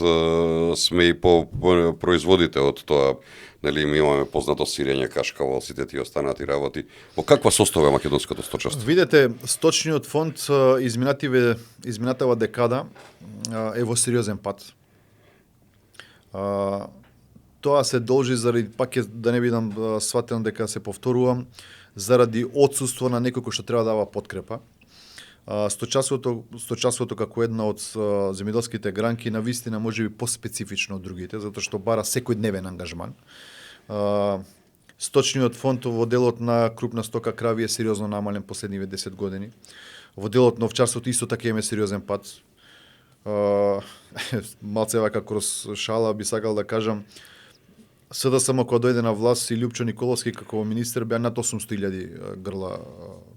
сме и по производите од тоа, нели ми имаме познато сирење, кашкавал, сите тие останати работи. Во каква состојба е македонското сточарство?
Видете, сточниот фонд изминатава декада е во сериозен пат. Тоа се должи заради, пак да не бидам сватен дека се повторувам, заради отсуство на некој кој што треба да дава подкрепа. Сточарството како една од земјоделските гранки навистина можеби поспецифично од другите, затоа што бара секојдневен ангажман. Сточниот фонд во делот на крупна стока крави е сериозно намален последниве 10 години. Во делот на овчарството исто така има сериозен пат. Малце вака кроз шала би сакал да кажам, СДСМ кога дојде на власт и Лјупчо Николовски како министер беа над 800.000 грла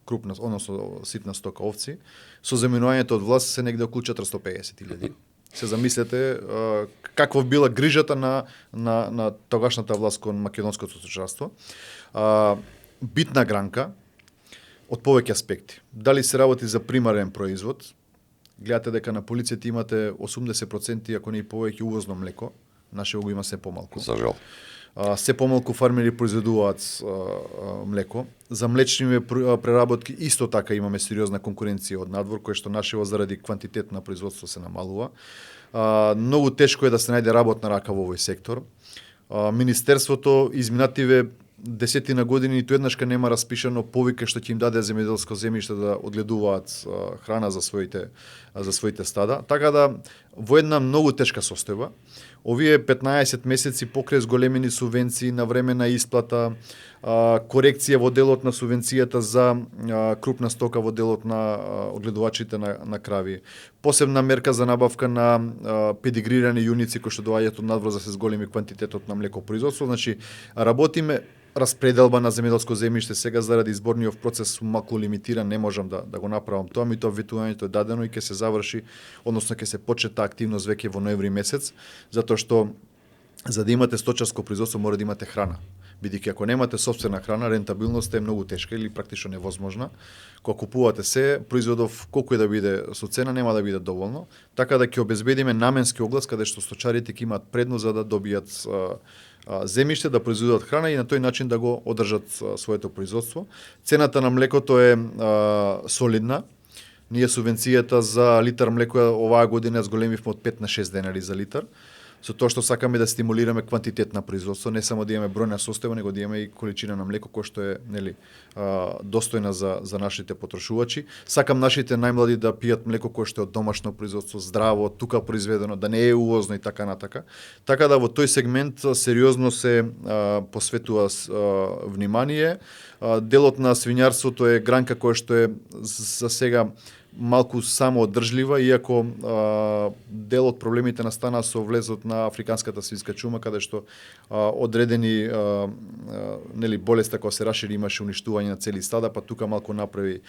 крупна, односно ситна стока овци. Со заминувањето од власт се негде околу 450.000. Се замислете каква била грижата на тогашната власт кон македонското сточарство. Битна гранка од повеќе аспекти. Дали се работи за примарен производ? Гледате дека на полицијата имате 80%, ако не и повеќе увозно млеко. Наше го има се помалку.
За жал.
Се помалку фармери произведуваат млеко. За млечни преработки исто така имаме сериозна конкуренција од надвор, кој што нашево заради квантитет на производство се намалува. Многу тешко е да се најде работна рака во овој сектор. Министерството изминативе десетина години ниту еднашка нема распишано повика што ќе им даде земјоделско земјиште да одгледуваат храна за своите стада. Така да во една многу тешка состојба. Овие 15 месеци покрај зголемени субвенции на времена исплата, корекција во делот на субвенцијата за крупна стока во делот на одгледувачите на крави, посебна мерка за набавка на педигрирани јуници кои што доаѓаат од надвор за се зголеми квантитетот на млекопроизводство. Значи работиме распределба на земјоделско земјиште сега заради изборниот процес малку лимитиран, не можам да го направам тоа, меѓутоа ветувањето е дадено и ќе се заврши, односно ќе се почета активност веќе во ноември месец, затоа што за да имате сточарско производство мора да имате храна. Бидејќи ако немате сопствена храна, рентабилноста е многу тешка или практично невозможна. Кога купувате се, производов колку и да биде со цена нема да биде доволно, така да ќе обезбедиме наменски оглас каде што сточарите ќе имаат предност за да добијат земјиште, да произведуваат храна и на тој начин да го одржат своето производство. Цената на млекото е солидна. Ние субвенцијата за литар млеко оваа година зголемивме од 5 на 6 денари за литар. Со тоа што сакаме да стимулираме квантитет на производство, не само да имаме бројна состојба, него да имаме и количина на млеко кој што е достојна за нашите потрошувачи. Сакам нашите најмлади да пијат млеко кое што е од домашно производство, здраво, тука произведено, да не е увозно и така натака. Така да во тој сегмент сериозно се посветува внимание. Делот на свињарството е гранка која што е за сега малку само одржлива, иако дел од проблемите настана со влезот на африканската свинска чума, каде што одредени болести кога се рашири имаше уништување на цели стада, па тука малку направи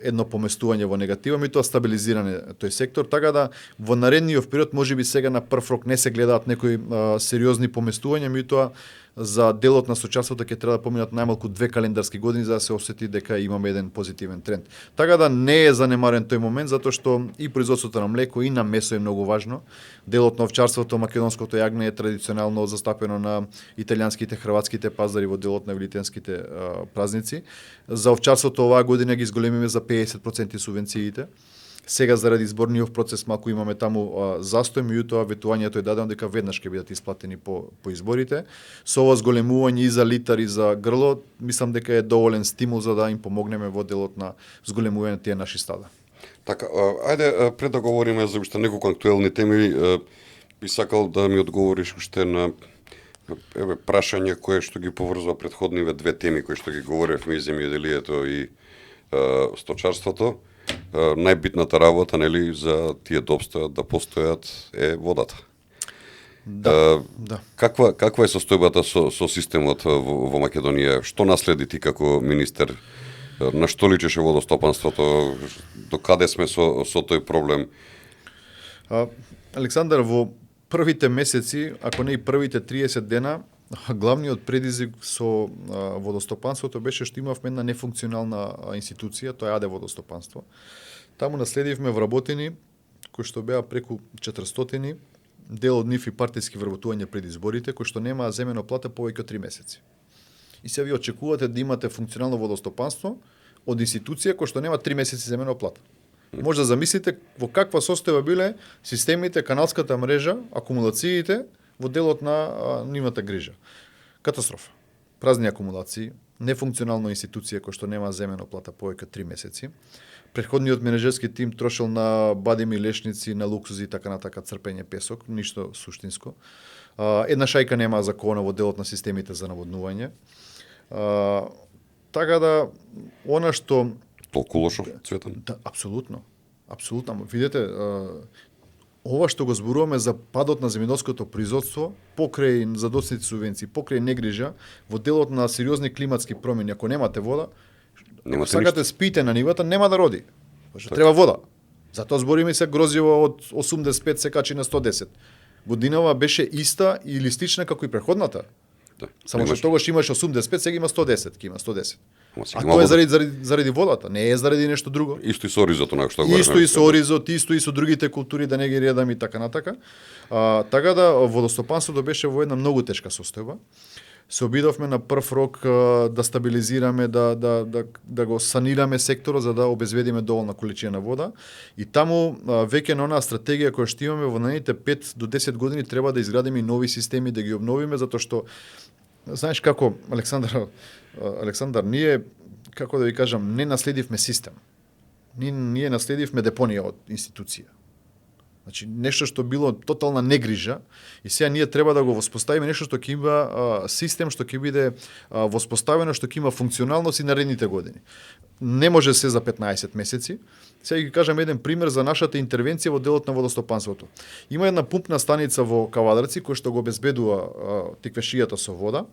едно поместување во негатива, меѓутоа стабилизиране тој сектор, така да во наредниот период можеби сега на прв рок не се гледаат некои сериозни поместувања, меѓутоа за делот на стоčарството ќе треба да поминат најмалку 2 календарски години за да се осети дека имаме еден позитивен тренд. Така да не е занемарен тој момент затоа што и производството на млеко и на месо е многу важно. Делот на овчарството, македонското јагне е традиционално застапено на италијанските, хрватските пазари во делот на велитенските празници. За овчарството оваа година ги зголемиме за 50% субвенциите. Сега заради изборниот процес малку имаме таму застој, меѓутоа ветувањето е дадено дека веднаш ќе бидат исплатени по изборите. Со ова зголемување и за литар и за грло, мислам дека е доволен стимул за да им помогнеме во делот на зголемување на тие наши стада.
Така, ајде пред да говориме за уште неколку актуелни теми, би сакал да ми одговориш уште на прашање кое што ги поврзува претходниве две теми кои што ги говоревме, и земјоделието и сточарството. Најбитната работа, нели, за тие да обстојат, да постојат е водата.
Да.
Каква е состојбата со системот во Македонија? Што наследи ти како министер? На што личеше водостопанството? До каде сме со тој проблем?
Александар, во првите месеци, ако не и првите 30 дена, главниот предизвик со водостопанството беше што имавме една нефункционална институција, тоа е АД водостопанство. Таму наследивме вработени кои што беа преку 400, дел од нив и партиски вработувања пред изборите, кои што немаа земено плата повеќе од 3 месеци. И се ви очекувате да имате функционално водостопанство од институција која што нема 3 месеци земено плата. Може да замислите во каква состојба биле системите, каналската мрежа, акумулациите во делот на нивната грижа. Катастрофа. Празни акумулации, нефункционална институција која што нема земено плата повеќе 3 месеци. Претходниот менеджерски тим трошел на бадеми, лешници, на луксузи и така натака, црпење песок, ништо суштинско. Една шајка нема закона во делот на системите за наводнување. Така да, она што...
Толку лошо, Цветан?
Да, апсолутно. Апсолутно. Видете, ова што го зборуваме за падот на земјоделското производство, покрај задоцните субвенции, покрај негрижа, во делот на сериозни климатски промени, ако немате вода, ако сакате спите на нивата, нема да роди. Пошто треба вода. Затоа збориме се грозиво од 85 се качи на 110. Годинава беше иста и листична како и претходната.
Да,
само што тогаш имаше 85, сега има 110, ќе има 110.
А
тоа е заради водата, не е заради нешто друго.
Исто и со оризот, онака што го
Исто и со оризот, исто и со другите култури, да не ги редам и така натака. Така да водостопанството беше во една многу тешка состојба. Се обидовме на прв рок да стабилизираме, да го санираме секторот за да обезбедиме доволна количина вода. И таму веќе на онаа стратегија која што имаме во наredните 5 до 10 години треба да изградиме и нови системи, да ги обновиме, затоа што знаеш како, Александар, ние, како да ви кажам, не наследивме систем. Ние наследивме депонија од институција. Значи, нешто што било тотална негрижа и сега ние треба да го воспоставиме нешто што ќе има систем, што ќе биде воспоставено, што ќе има функционалност и наредните години. Не може се за 15 месеци. Сега ќе кажам еден пример за нашата интервенција во делот на водостопанството. Има една пумпна станица во Кавадарци која што го обезбедува теквешијата со вода.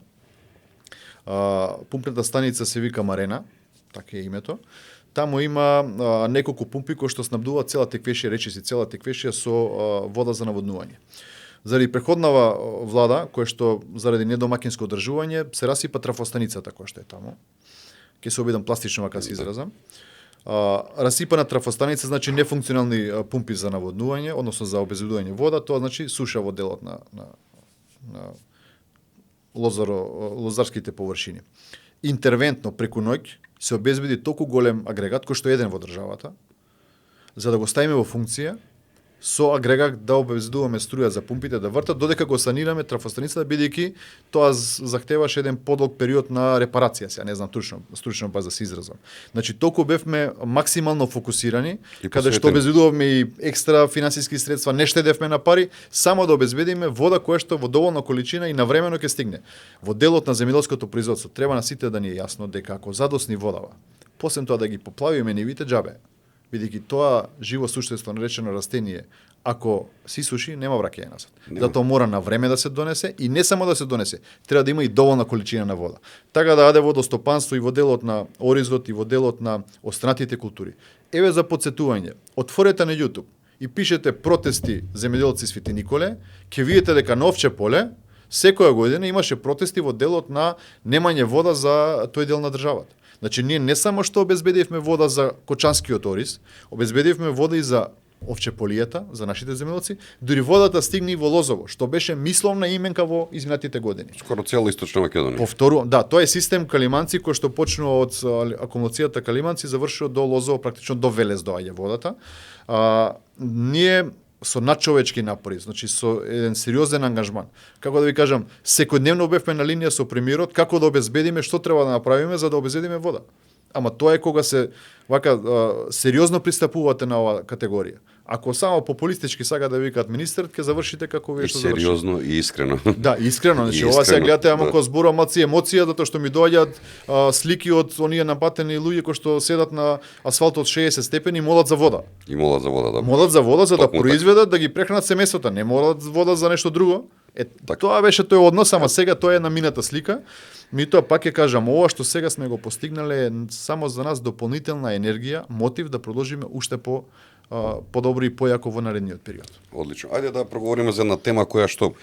Пумпната станица се вика Марена, така е името. Таму има неколку пумпи кои што снабдуваат цела теквешија, речиси цела теквешија со вода за наводнување. Заради преходнава влада, која што заради недомакинско одржување, се расипа трафостаницата која што е таму. Ќе се обидам пластично вака се изразам. Расипана трафостаница значи нефункционални пумпи за наводнување, односно за обезбедување вода, тоа значи суша во делот на лозарските површини. Интервентно преку ноќ се обезбеди толку голем агрегат кој што е еден во државата, за да го ставиме во функција, со агрегат да обезбедуваме струја за пумпите да вртат, додека го санираме трафостаницата, бидејќи тоа захтеваше еден подолг период на репарација, сега не знам стручно баш да се изразам. Значи толку бевме максимално фокусирани, каде што обезбедувавме и екстра финансиски средства, не штедевме на пари, само да обезбедиме вода која што во доволна количина и навремено ќе стигне. Во делот на земјоделското производство треба на сите да ни е јасно дека ако задосни водава, посебно тоа да ги поплавиме нивите џабе, бидејќи тоа живо суштество наречено растение, ако се суши, нема враќање назад. Затоа мора на време да се донесе и не само да се донесе, треба да има и доволна количина на вода. Така да АД водостопанство и во делот на оризот и во делот на останатите култури. Еве за потсетување, отворете на YouTube и пишете протести земјоделци Свети Николе, ќе видите дека на Овче поле секоја година имаше протести во делот на немање вода за тој дел на државата. Значи, ние не само што обезбедивме вода за Кочанскиот ориз, обезбедивме вода и за овчеполијата, за нашите земјоделци, дури водата стигне и во Лозово, што беше мисловна именка во изминатите години.
Скоро цела Источна Македонија.
Повторувам, да, тоа е систем Калиманци кој што почнува од акумулацијата Калиманци, завршува до Лозово, практично до Велес доаѓа водата. Ние со надчовечки напори, значи со еден сериозен ангажман. Како да ви кажам, секојдневно бевме на линија со премиерот како да обезбедиме што треба да направиме за да обезбедиме вода. Ама тоа е кога се вака сериозно пристапувате на оваа категорија. Ако само популистички сака да викаат министер, ќе завршите како вие што завршите.
Сериозно и искрено.
Да, искрено. Значи, ова се гледате, ама кој зборува емоција, затоа што ми доаѓаат слики од оние напатени луѓе кои што седат на асфалтот 60 степени и молат за вода.
И молат за вода, да.
Молат за вода за да
Токму
произведат, да ги прехранат семејствата, не молат вода за нешто друго. Тоа беше тој однос, ама сега тоа е на мината слика. Митоа пак ќе кажам, ова што сега сме го постигнале е само за нас дополнителна енергија, мотив да продолжиме уште подобро и појако во наредниот период.
Одлично. Ајде да проговориме за една тема која што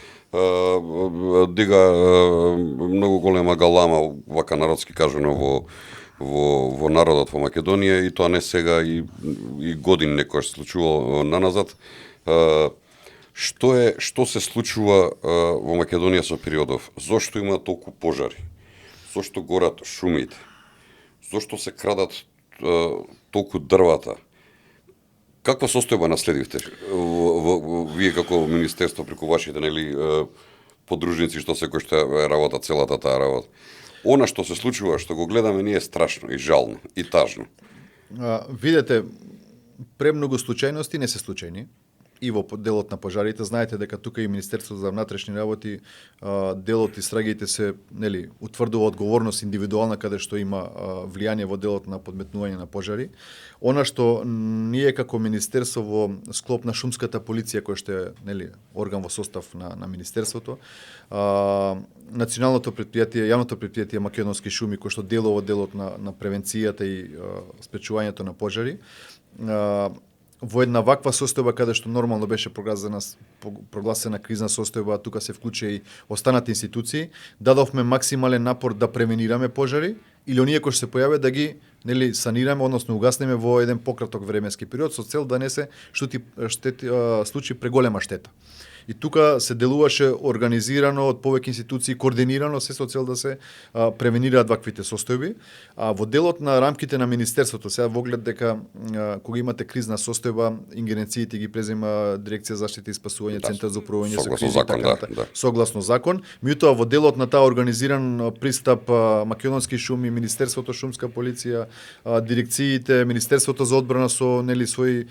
дига многу голема галама, вака народски кажано во народот во Македонија, и тоа не сега и години некојаш се случувало наназад. Што се случува во Македонија со периодов? Зошто има толку пожари? Зошто горат шумите? Зошто се крадат толку дрвата? Каква состојба наследивте вие како министерство преку вашите подружници што секој што работа целата таа работа? Она што се случува, што го гледаме ние, е страшно и жално и тажно.
Видете, премногу случајности не се случајни. И во делот на пожарите, знаете дека тука и Министерството за внатрешни работи делот истрагите се, утврдува одговорност индивидуална каде што има влијание во делот на подметнување на пожари. Она што ние како министерство во склоп на шумската полиција која што е орган во состав на министерството, националното претпријатие, јавното претпријатие Македонски шуми кој што делува делот на превенцијата и спречувањето на пожари, во една ваква состојба каде што нормално беше прогласена кризна состојба, тука се вклучи и останати институции, дадовме максимален напор да превенираме пожари или оние кои се појават да ги санираме, односно угаснеме во еден пократок временски период со цел да не се случи преголема штета. И тука се делуваше организирано од повеќе институции, координирано, се со цел да се превенираат ваквите состојби. А во делот на рамките на министерството, сега во оглед дека кога имате кризна состојба, ингеренциите ги презема Дирекција за заштита и спасување, Центар за управување со кризи, согласно закон. Меѓутоа во делот на таа организиран пристап Македонски шуми, Министерството шумска полиција, дирекциите, Министерството за одбрана со своји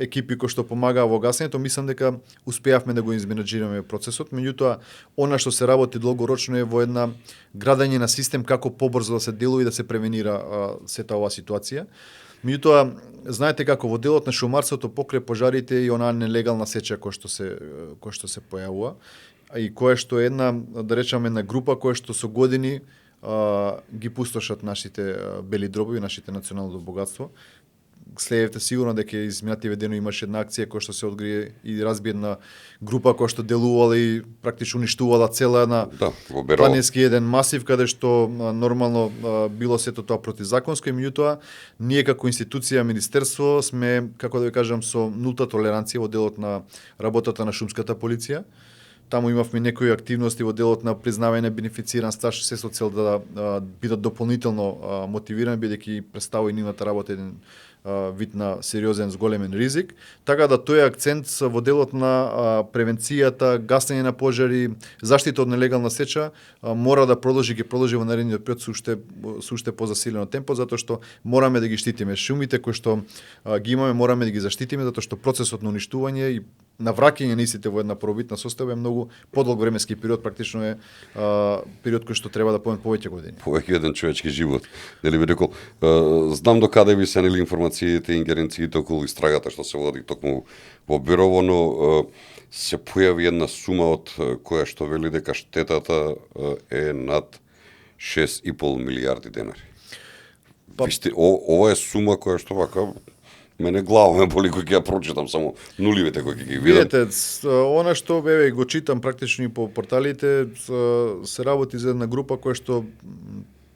екипи кои што помагаа во гасењето, мислам дека успеавме да го изменаџираме процесот, меѓутоа она што се работи долгорочно е во една градење на систем како побрзо да се делува и да се превенира сета оваа ситуација. Меѓутоа, знаете како во делот на шумарството покрај пожарите и онаа нелегална сеча која што се појавува и која што е една, да речеме, една група која што со години ги пустошат нашите бели дробови, нашите национално богатство. Следевте сигурно дека изминативе денови имаше една акција која што се одгрие и разби една група која што делувала и практично уништувала цела една планински еден масив каде што нормално било сето тоа противзаконско, и меѓутоа ние како институција, министерство сме, како да ви кажам, со нулта толеранција во делот на работата на шумската полиција. Таму имавме некои активности во делот на признавање на бенефициран стаж, се со цел да бидат дополнително мотивирани, бидејќи представува и нивната работа еден вид на сериозен зголемен ризик, така да тој акцент во делот на превенцијата, гасење на пожари, заштита од нелегална сеча мора да продолжи во наредниот период со уште позасилено темпо, затоа што мораме да ги штитиме шумите кои што ги имаме, мораме да ги заштитиме, затоа што процесот на уништување и на враќање на истите во една првобитна состојба е многу подолг временски период, практично е период кој што треба да помине повеќе години.
Повеќе еден човечки живот. Нели би рекол, знам до каде ви се информациите, ингеренциите околу истрагата што се води токму во Берово, но се појави една сума од која што вели дека штетата е над 6,5 милиарди денари. Ова е сума која што вака Мене глава ме боли кој ќе ја прочитам само нуливите кои ќе ги видам.
Видете, она што еве го читам практично и по порталите, се работи за една група која што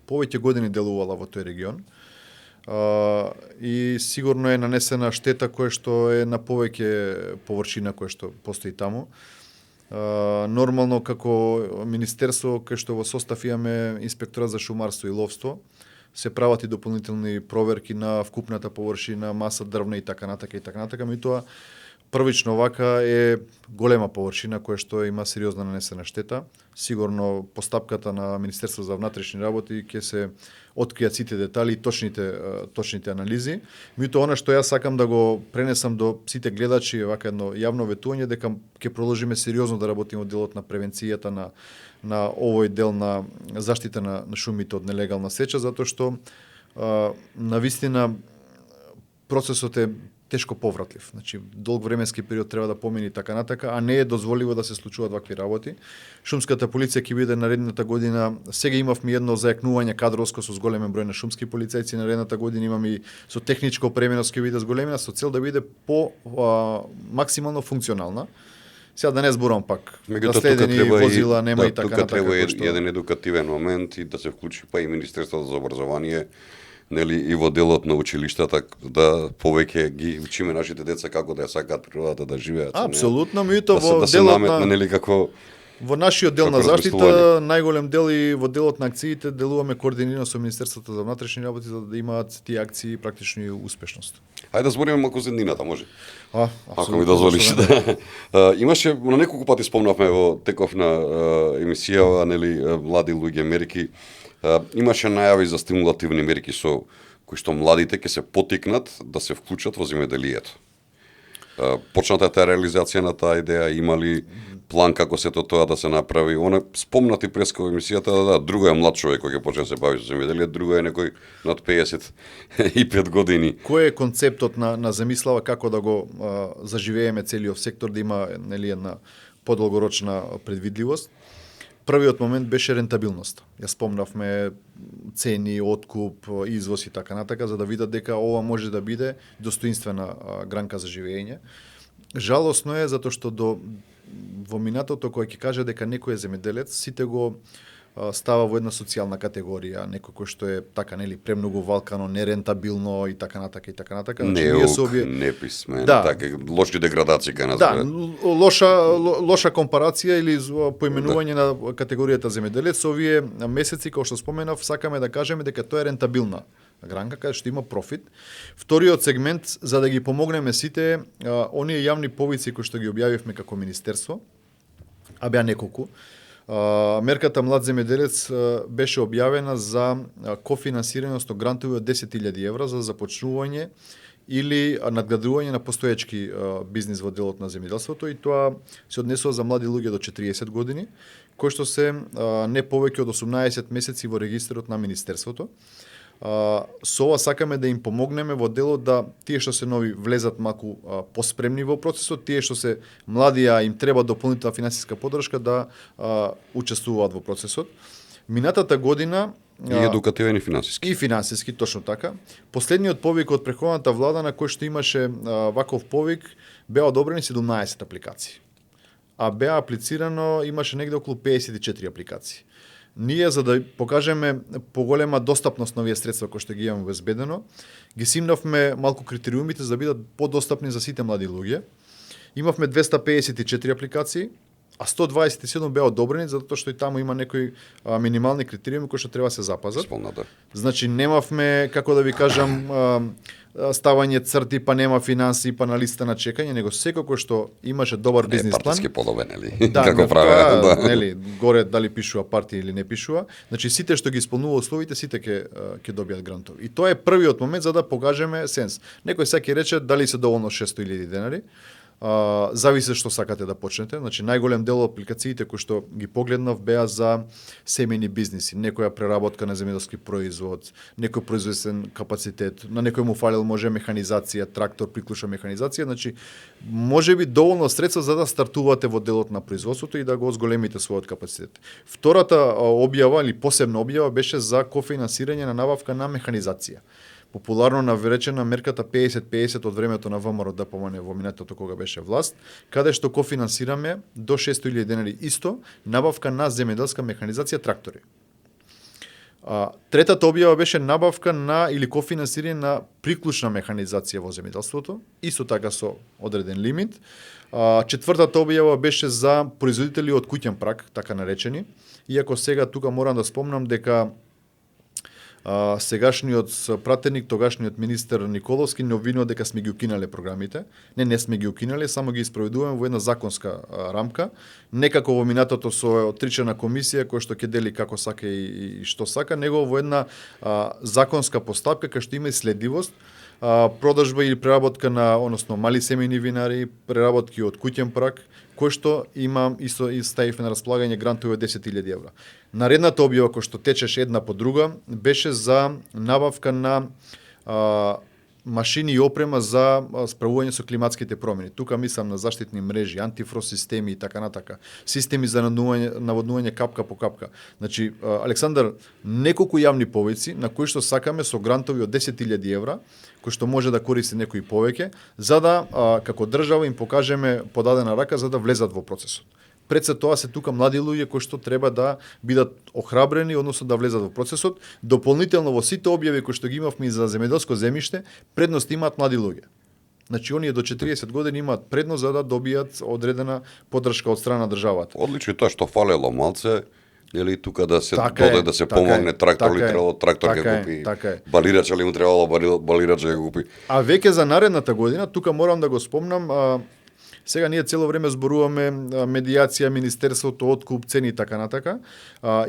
повеќе години делувала во тој регион. И сигурно е нанесена штета која што е на повеќе површина која што постои таму. Нормално како министерство кај што во состав имаме инспекторат за шумарство и ловство, се прават и дополнителни проверки на вкупната површина, маса дрвна и така натака, меѓутоа првично вака е голема површина која што има сериозна нанесена штета. Сигурно постапката на Министерство за внатрешни работи ќе се откријат сите детали и точните анализи. Меѓутоа она што јас сакам да го пренесам до сите гледачи е вака едно јавно ветување дека ќе продолжиме сериозно да работиме во делот на превенцијата на овој дел на заштита на шумите од нелегална сеча, затоа што навистина процесот е тешко повратлив. Значи, долг временски период треба да помине така натака, а не е дозволиво да се случуваат вакви работи. Шумската полиција ќе биде наредната година, сега имавме едно зајакнување кадровско со зголемен број на шумски полицајци, наредната година имаме и со техничко опременост ќе биде зголемена со цел да биде максимално функционална. Сега да не зборам пак, да следени возила нема и така натака.
Тука треба еден едукативен момент и да се вклучи па и Министерството за образование, нели и во делот на училиштата да повеќе ги учиме нашите деца како да ја сакаат природата, да живеат.
Апсолутно, меѓутоа
во
во
делот наметне, нели како
во нашиот дел на заштита, најголем дел и во делот на акциите делуваме координирано со Министерството за внатрешни работи за да имаат тие акции практично и успешност.
Ајде да збориме малку за еднината, може? Ако ми
дозволиш.
Имаше на неколку пати спомнавме во теков на емисија, нели млади луѓе мерки. Имаше најави за стимулативни мерки со кои што младите ќе се потикнат да се вклучат во земјоделието. Почната таа реализација на таа идеја, има ли план како сето тоа да се направи? Она спомнати преска во емисијата, да, друго е млад човек кој ќе почне да се бави со земјоделие, друго е некој над 55 години.
Кој е концептот на замислава како да го заживееме целиот сектор, да има нели една подолгорочна предвидливост? Првиот момент беше рентабилност. Ја спомнавме цени, откуп, извоз и така натака, за да видат дека ова може да биде достоинствена гранка за живење. Жалосно е затоа што во минатото кој ќе каже дека некој е земјоделец, сите го става во една социјална категорија, некој кој што е така нели премногу валкано, нерентабилно и така натака и така натака.
Неписмен, така лоши деградации кај нас.
Да, лоша компарација или поименување на категоријата земјоделец. Овие месеци кои што споменав, сакаме да кажеме дека тоа е рентабилна гранка каде што има профит. Вториот сегмент за да ги помогнеме сите оние јавни повици кои што ги објавивме како министерство, а беа неколку. Мерката Млад земјоделец беше објавена за кофинансирање, одnosno грантови од 10.000 евра за започнување или надградување на постоечки бизнис во делот на земјоделството и тоа се однесува за млади луѓе до 40 години, кои што се не повеќе од 18 месеци во регистарот на министерството. Со ова сакаме да им помогнеме во делот да тие што се нови влезат малку поспремни во процесот, тие што се млади, а им треба дополнителна финансиска поддршка да учествуваат во процесот. Минатата година
и едукативен и финансиски.
И финансиски, точно така. Последниот повик од претходната влада на кој што имаше ваков повик беа одобрени 17 апликации. А беа аплицирано, имаше негде околу 54 апликации. Ние, за да покажеме поголема достапност на овие средства кои што ги имаме обезбедено, ги симнавме малку критериумите за да бидат подостапни за сите млади луѓе. Имавме 254 апликации, а 127 беа одобрени затоа што и таму има некои минимални критериуми кои што треба да се запазат.
Спомната.
Значи немавме, како да ви кажам, ставање црти, па нема финанси, па на листа на чекање, него секој кој што имаше добар бизнис план.
Партиски подобен, нели?
Да,
како правеа,
да. Нели, горе дали пишува партија или не пишува. Значи сите што ги исполнува условите, сите ќе добијат грантови. И тоа е првиот момент за да покажеме сенс. Некој сега ќе рече дали се доволно 600.000 денари. Зависи што сакате да почнете. Значи најголем дел од апликациите кои што ги погледнав беа за семејни бизниси, некоја преработка на земјоделски производ, некој производствен капацитет, на некој му фалел може механизација, трактор, приклучна механизација, значи можеби доволно средства за да стартувате во делот на производството и да го зголемите својот капацитет. Втората објава или посебна објава беше за кофинансирање на набавка на механизација. популарно наречена мерката 50-50 од времето на ВМРО ДПМН во минатото кога беше власт, каде што кофинансираме до 600.000 денари исто набавка на земјоделска механизација трактори. Третата објава беше набавка на или кофинансирање на приклучна механизација во земјоделството, исто така со одреден лимит. Четвртата објава беше за производители од куќен праг, така наречени, иако сега тука морам да спомнам дека сегашниот пратеник, тогашниот министер Николовски не обвинува дека сме ги укинале програмите. Не сме ги укинале, само ги испроведуваме во една законска рамка. Некако во минатото со отричана комисија која што ќе дели како сака и што сака, него во една законска постапка кај што има и следивост, продажба или преработка на, односно мали семејни винари, преработки од куќен праг, кој што има исто и ставивме на располагање грантови од 10.000 евра. Наредната објава која што течеше една по друга беше за набавка на машини и опрема за справување со климатските промени. Тука мислам на заштитни мрежи, антифрост системи и така натака, системи за наводнување капка по капка. Значи, Александар, неколку јавни повици на кои што сакаме со грантови од 10.000 евра, кои што може да користи некои повеќе, за да како држава им покажеме подадена рака за да влезат во процесот. Пред се тоа се тука млади луѓе кои што треба да бидат охрабрени, односно да влезат во процесот. Дополнително во сите објави кои што ги имавме за земјоделско земјиште, предност имаат млади луѓе. Значи оние до 40 години имаат предност за да добијат одредена поддршка од страна на државата.
Одлично тоа што фалело малце, нели тука да се доде да се помогне трактор ли требало трактор ќе купи. Балирач ли му требало балирач ќе купи.
А веќе за наредната година тука морам да го спомнам, сега ние цело време зборуваме медијација, министерството, откуп, цени и така натака.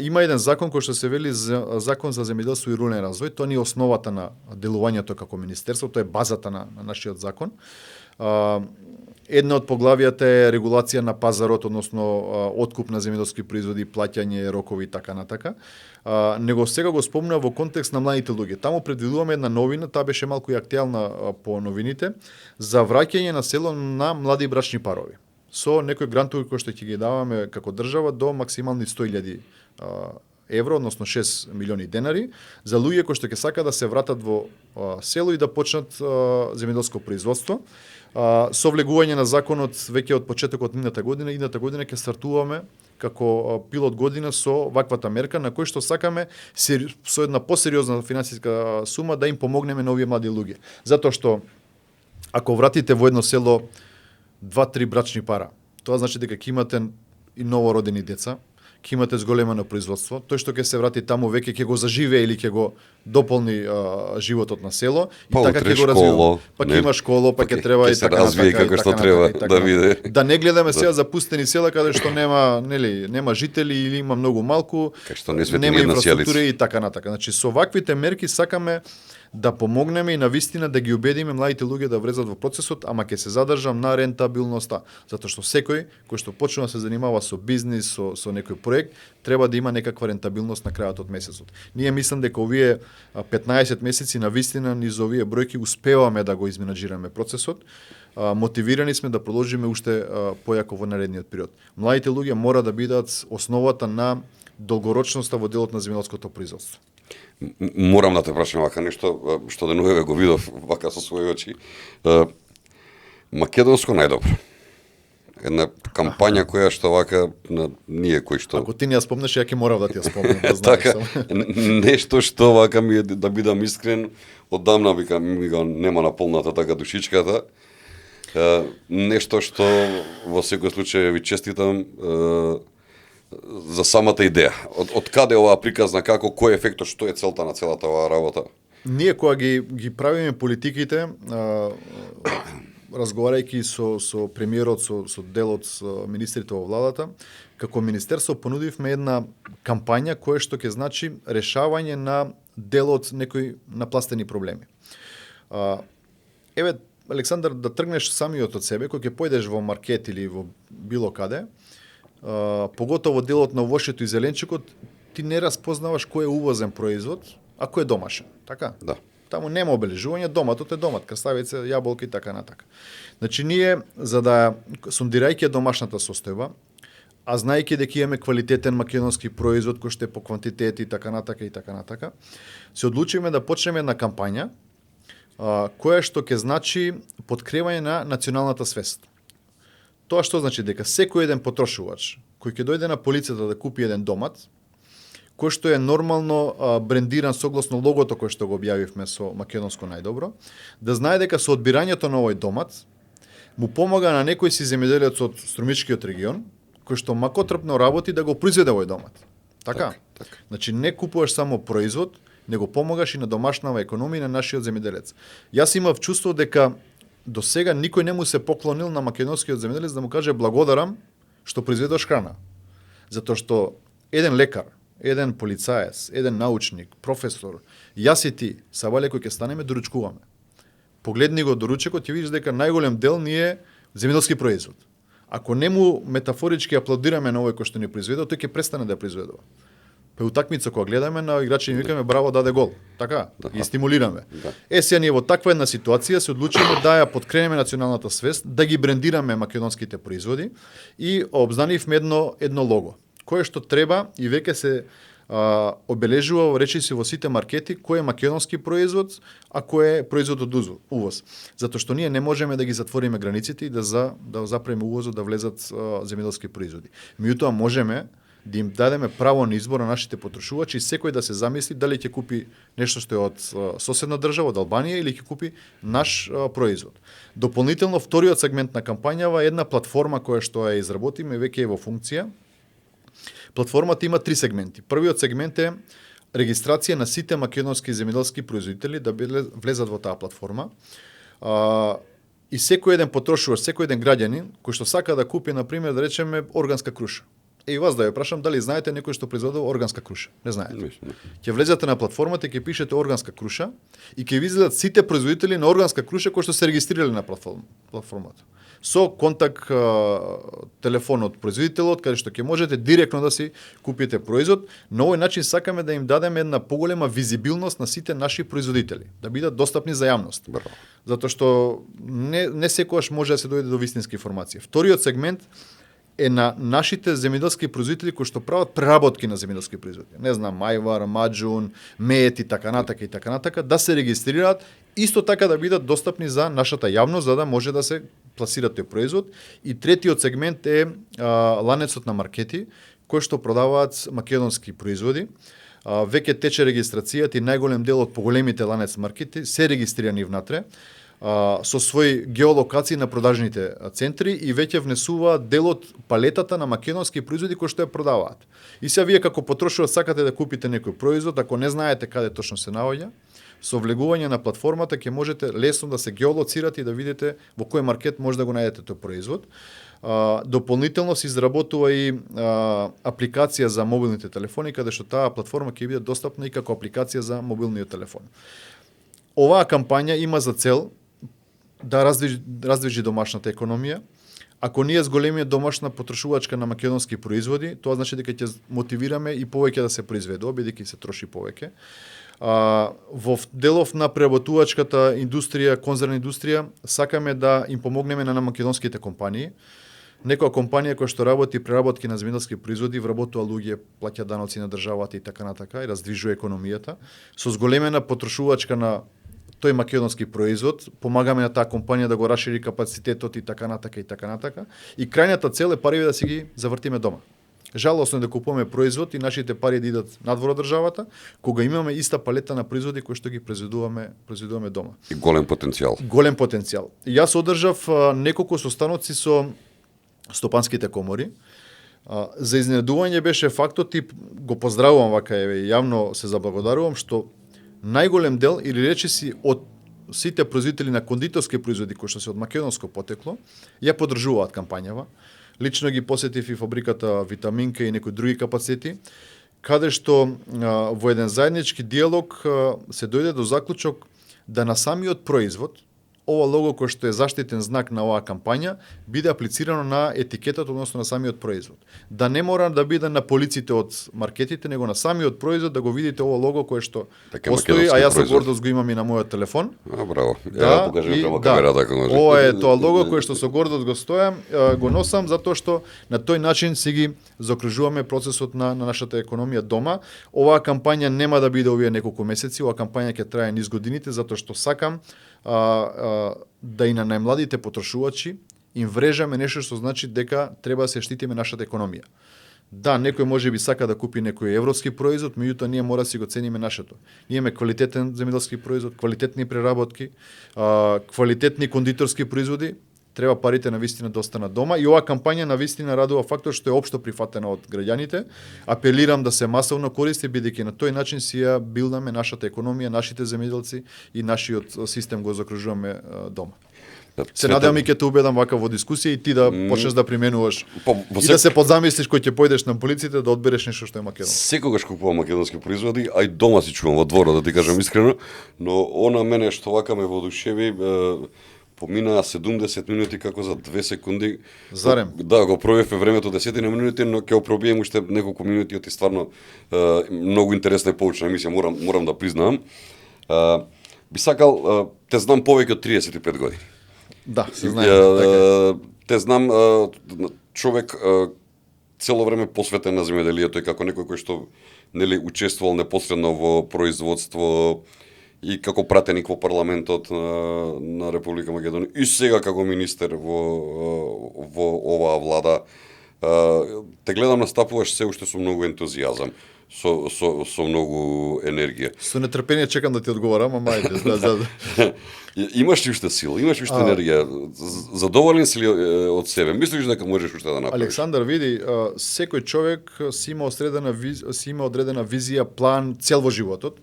Има еден закон кој што се вели закон за земјоделство и рурален развој. Тоа не е основата на делувањето како министерство, тоа е базата на нашиот закон. Една од поглавијата е регулација на пазарот, односно откуп на земјоделски производи, плаќање, рокови и така натака. Него сега го спомнува во контекст на младите луѓе. Таму предвидуваме една новина, таа беше малку и актуелна по новините, за враќање на село на млади брачни парови. Со некои грантови кои што ќе ги даваме како држава до максимални 100.000 евро, односно 6 милиони денари, за луѓе кои што ќе сака да се вратат во село и да почнат земјоделско производство. Со влегување на законот веќе од почетокот на идната година ќе стартуваме како пилот година со ваквата мерка на кој што сакаме со една посериозна финансиска сума да им помогнеме на овие млади луѓе. Затоа што ако вратите во едно село 2-3 брачни пара, тоа значи дека ќе имате и новородени деца, ќе имате зголемено производство, тој што ќе се врати таму веќе ќе го заживее или ќе го дополни животот на село и така ќе го развива. Па ќе има школо, па ќе треба и така
натака како што треба да биде.
Да не гледаме сега запустени села каде што нема жители или има многу малку, нема инфраструктура и така натака. Значи со ваквите мерки сакаме да помогнеме и навистина да ги убедиме младите луѓе да влезат во процесот, ама ќе се задржам на рентабилноста, затоа што секој кој што почнува да се занимава со бизнис, со некој проект, треба да има некаква рентабилност на крајот од месецот. Ние мислам дека овие 15 месеци навистина низ овие бројки успеваме да го изменаџираме процесот. Мотивирани сме да продолжиме уште појако во наредниот период. Младите луѓе мора да бидат основата на долгорочноста во делот на земјоделското производство.
Морам да те прашам вака нешто што денуве го видов вака со своји очи. Македонско најдобро. Една кампања која што вака ние кои што
ако ти не ја спомнеш, ја ќе морав да ти ја спомнам, да знаеш.
Така, нешто што вака ми е, да бидам искрен, оддамна ми го нема наполната така душичката. Нешто што во секој случај ви честитам за самата идеја. Од каде оваа приказна, како, кој е ефектот, што е целта на целата оваа работа?
Ние кога ги правиме политиките, разговарајќи со премиерот, со делот министрите во владата, како министерство понудивме една кампања која што ќе значи решавање на делот некои напластени проблеми. Еве, Александар, да тргнеш самиот од себе, кој ќе појдеш во маркет или во било каде, поготово делот на овошјето и зеленчукот, ти не распознаваш кој е увозен производ, а кој е домашен, така?
Да.
Таму нема обележување, доматот е домат, краставица, јаболка и така натака. Значи ние, за да сондирајќи домашната состојба, а знаејќи дека имаме квалитетен македонски производ кој што е по квантитет и така натака, се одлучиме да почнеме една кампања која што ќе значи подкрепање на националната свест. Тоа што значи дека секој еден потрошувач кој ќе дојде на полицата да купи еден домат, кој што е нормално брендиран согласно логото кој што го објавивме со македонско најдобро, да знае дека со одбирањето на овој домат му помага на некој си земјоделец од Струмичкиот регион, кој што макотрпно работи да го произведе овој домат. Така?
Така.
Значи не купуваш само производ, него помагаш и на домашнава економија на нашиот земјоделец. Јас имав чувство дека до сега никој не му се поклонил на македонскиот земјоделец да му каже благодарам што произведуваш храна. Затоа што еден лекар, еден полицаец, еден научник, професор, јас и ти, сабале кој ќе станеме, доручкуваме. Погледни го доручекот, ќе видиш дека најголем дел ни е земјоделски производ. Ако не му метафорички аплодираме на овој кој што ни произведува, тој ќе престане да произведува. Па утакмица кога гледаме на играчи ни викаме браво даде гол. Така, ги стимулираме.
Да.
Сега ние во таква една ситуација се одлучиме да ја подкренеме националната свест, да ги брендираме македонските производи и обзнанивме едно лого, кое што треба и веќе се обележува речиси во сите маркети кој е македонски производ, а кој е производ од увоз. Затоа што ние не можеме да ги затвориме границите и да запреме увозот да влезат земјоделски производи. Меѓутоа можеме да им дадеме право на избор на нашите потрошувачи и секој да се замисли дали ќе купи нешто што е од соседна држава, од Албанија, или ќе купи наш производ. Дополнително, вториот сегмент на кампањава е една платформа која што ја изработиме, веќе е во функција. Платформата има 3 сегменти. Првиот сегмент е регистрација на сите македонски земјоделски производители да влезат во таа платформа. И секој еден потрошувач, секој еден граѓанин кој што сака да купи, на пример, да речеме, органска круша. И вас да ја прашам дали знаете некој што произведува органска круша? Не знаете. Ќе влезете на платформата и ќе пишете органска круша и ќе ви излезат сите производители на органска круша кои што се регистрирале на платформата. Со контакт телефон од производителот, каде што ќе можете директно да си купите производ. На овој начин сакаме да им дадеме една поголема визибилност на сите наши производители, да бидат достапни за јавност. Затоа што не секогаш може да се дојде до вистинска информација. Вториот сегмент е на нашите земјоделски производители кои што прават преработки на земјоделски производи. Не знам, мајвар, маџун, мед и така натака, да се регистрираат, исто така да бидат достапни за нашата јавност, за да може да се пласира тој производ. И третиот сегмент е ланецот на маркети, кои што продаваат македонски производи. Веќе тече регистрацијата и најголем дел од поголемите ланец маркети се регистрирани внатре, со своји геолокации на продажните центри и веќе внесуваат дел од палетата на македонски производи кои што ја продаваат. И сега вие како потрошувач сакате да купите некој производ, ако не знаете каде точно се наоѓа, со влегување на платформата ќе можете лесно да се геолоцирате и да видите во кој маркет може да го најдете тој производ. Дополнително се изработува и апликација за мобилните телефони, каде што таа платформа ќе биде достапна и како апликација за мобилниот телефон. Оваа кампања има за цел да раздвижи домашната економија. Ако ние зголемиме домашна потрошувачка на македонски производи, тоа значи дека ќе мотивираме и повеќе да се произведува, бидејќи се троши повеќе. Во делов на преработувачката индустрија, конзервна индустрија, сакаме да им помогнеме на македонските компании. Некоја компанија која што работи преработки на земјоделски производи, вработува луѓе, плаќа даноци на државата и така и раздвижува економијата. Со зголемена потрошувачка на тој македонски производ, помагаме на таа компанија да го расшири капацитетот и така натака. И крајната цел е парите да си ги завртиме дома. Жалосно е да купуваме производ и нашите пари да идат надвор од државата, кога имаме иста палета на производи кои што ги произведуваме дома.
И голем потенцијал.
Голем потенцијал. Јас одржав неколку состаноци со стопанските комори. За изненадување беше фактот и го поздравувам вака јавно се заблагодарувам што најголем дел или речиси од сите производители на кондиторски производи кои што се од македонско потекло ја поддржуваат кампањава. Лично ги посетив и фабриката Витаминка и некои други капацитети, каде што во еден заеднички диалог се дојде до заклучок да на самиот производ ова лого кој што е заштитен знак на оваа кампања биде аплицирано на етикетата, односно на самиот производ. Да не мора да биде на полиците од маркетите, него на самиот производ да го видите ова лого кое што постои, а јас со гордост го имам и на мојот телефон.
Браво. Да покажем према камерата ако може.
Ова е тоа лого кое што со гордост го стојам, го носам затоа што на тој начин си ги заокружуваме процесот на нашата економија дома. Оваа кампања нема да биде овие неколку месеци, оваа кампања ќе трае низ годините затоа што сакам да и на најмладите потрошувачи им врежаме нешто што значи дека треба да се штитиме нашата економија. Да, некој може би сака да купи некој европски производ, меѓутоа ние мора да си го цениме нашето. Ние имаме квалитетен земјоделски производ, квалитетни преработки, квалитетни кондиторски производи, треба парите на вистина да останат дома и оваа кампања на вистина радува фактор што е општо прифатена од граѓаните. Апелирам да се масовно користи бидејќи на тој начин си ја билдаме нашата економија, нашите земјоделци и нашиот систем го закружуваме дома. Се надевам и ќе те убедам вака во дискусија и ти да почнеш да применуваш и да се подзамислиш кој ќе појдеш на полиците да одбереш нешто што е македонско.
Секогаш купувам македонски производи, а и дома си чувам во дворот, да ти кажам искрено, но она мене што вака ме воодушеви, поминаа 70 минути како за 2 секунди.
Зарем?
Да, го пробивме времето 10 минути, но ќе го пробием уште неколку минути, оти стварно многу интересна и поучна емисија, морам да признавам. Би сакал, те знам повеќе од 35 години.
Да, се знае.
Те знам човек цело време посветен на земјоделието и како некој кој што нели учествувал непосредно во производство и како пратеник во парламентот на Република Македонија и сега како министер во оваа влада. Те гледам настапуваш се уште со многу ентузијазам, со многу енергија.
Со нетрпение чекам да ти одговорам, ама ајде.
Имаш ли уште сила, имаш ли уште енергија? Задоволен си ли од себе? Мислиш дека можеш уште да направиш?
Александар, види, секој човек си има одредена визија, план, цел во животот.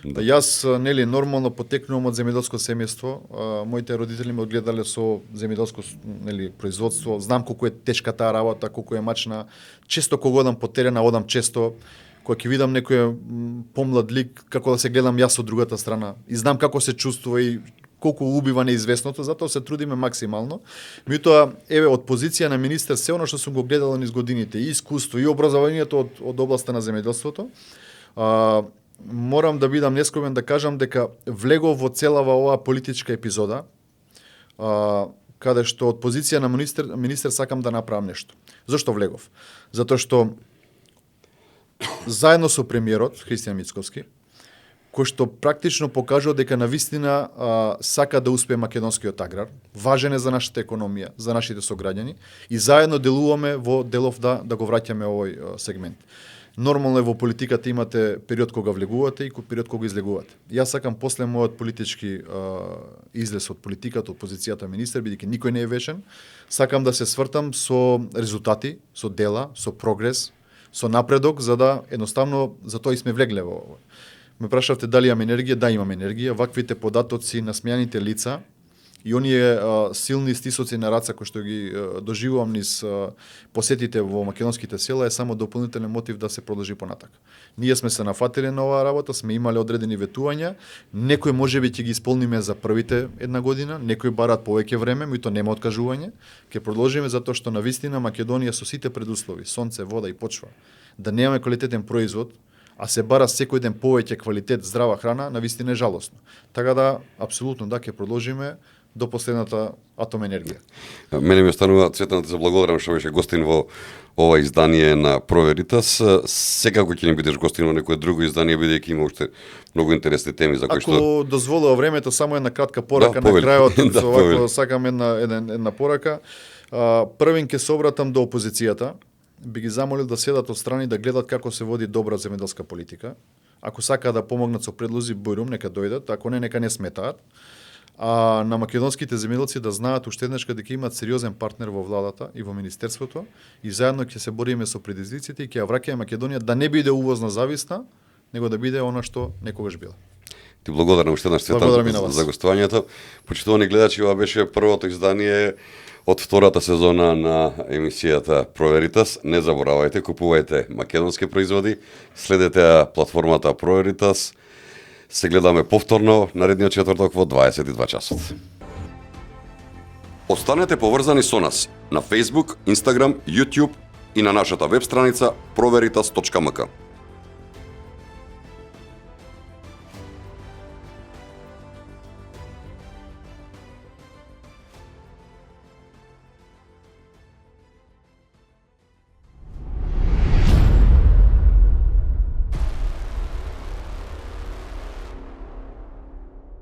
Да. Јас нели нормално потекнувам од земјоделско семејство. Моите родители ме одгледале со земјоделско нели производство. Знам колку е тешка таа работа, колку е мачна. Често кога одам по терена, одам често кога ќе видам некој помлад лик, како да се гледам јас од другата страна. И знам како се чувствува и колку убива неизвестното, затоа се трудиме максимално. Меѓутоа, еве од позиција на министер се она што сум го гледал низ годините, и искуство, и образованието од областа на земјоделството, морам да бидам нескромен да кажам дека влегов во целава оваа политичка епизода, каде што од позиција на министер сакам да направам нешто. Зошто влегов? Затоа што заедно со премиерот Христијан Мицковски, кој што практично покажува дека навистина сака да успее македонскиот аграр, важен е за нашата економија, за нашите сограѓани и заедно делуваме во делов да го враќаме овој сегмент. Нормално е во политиката имате период кога влегувате и период кога излегувате. Јас сакам после мојот политички излез од политиката, од позицијата министер, бидејќи никој не е вечен, сакам да се свртам со резултати, со дела, со прогрес, со напредок, за да едноставно за тоа и сме влегле во ово. Ме прашавте дали имам енергија, да имам енергија, ваквите податоци на смејаните лица и оние силни стисоци на раца кои што ги доживувам низ посетите во македонските села е само дополнителен мотив да се продолжи понатак. Ние сме се нафатили на оваа работа, сме имале одредени ветувања, некои можеби ќе ги исполниме за првите една година, некои бараат повеќе време, меѓутоа нема откажување. Ќе продолжиме затоа што навистина Македонија со сите предуслови, сонце, вода и почва, да немаме квалитетен производ, а се бара секој ден повеќе квалитет здрава храна, навистина е жалосно. Така да, апсолутно да, ќе продолжиме до последната атом енергија.
Мене ми останува Цветан да се благодарам што беше гостин во ова издание на Проверитас. Секако ќе ни бидеш гостин во некое друго издание, бидејќи има уште многу интересни теми за кои што...
Ако дозволува времето, само една кратка порака на крајот, овако сакам една порака. Првен ќе се обратам до опозицијата. Би ги замолил да седат отстрани да гледат како се води добра земјоделска политика. Ако сакаат да помогнат со предлози, бојрум, нека дојдат, ако не, нека не сметаат. А на македонските земјоделци да знаат уште еднашка дека имаат сериозен партнер во владата и во министерството и заедно ќе се бориме со предизвиците и ќе ја враќаме Македонија да не биде увозно зависна, него да биде она што некогаш била.
Ти благодарам уште еднаш Цветан за гостувањето. Почитувани гледачи, ова беше првото издание од втората сезона на емисијата Проверитас. Не заборавајте, купувајте македонски производи, следете платформата Проверитас. Се гледаме повторно наредниот четврток во 22 часот. Останете поврзани со нас на Facebook, Instagram, YouTube и на нашата веб страница proveritas.mk.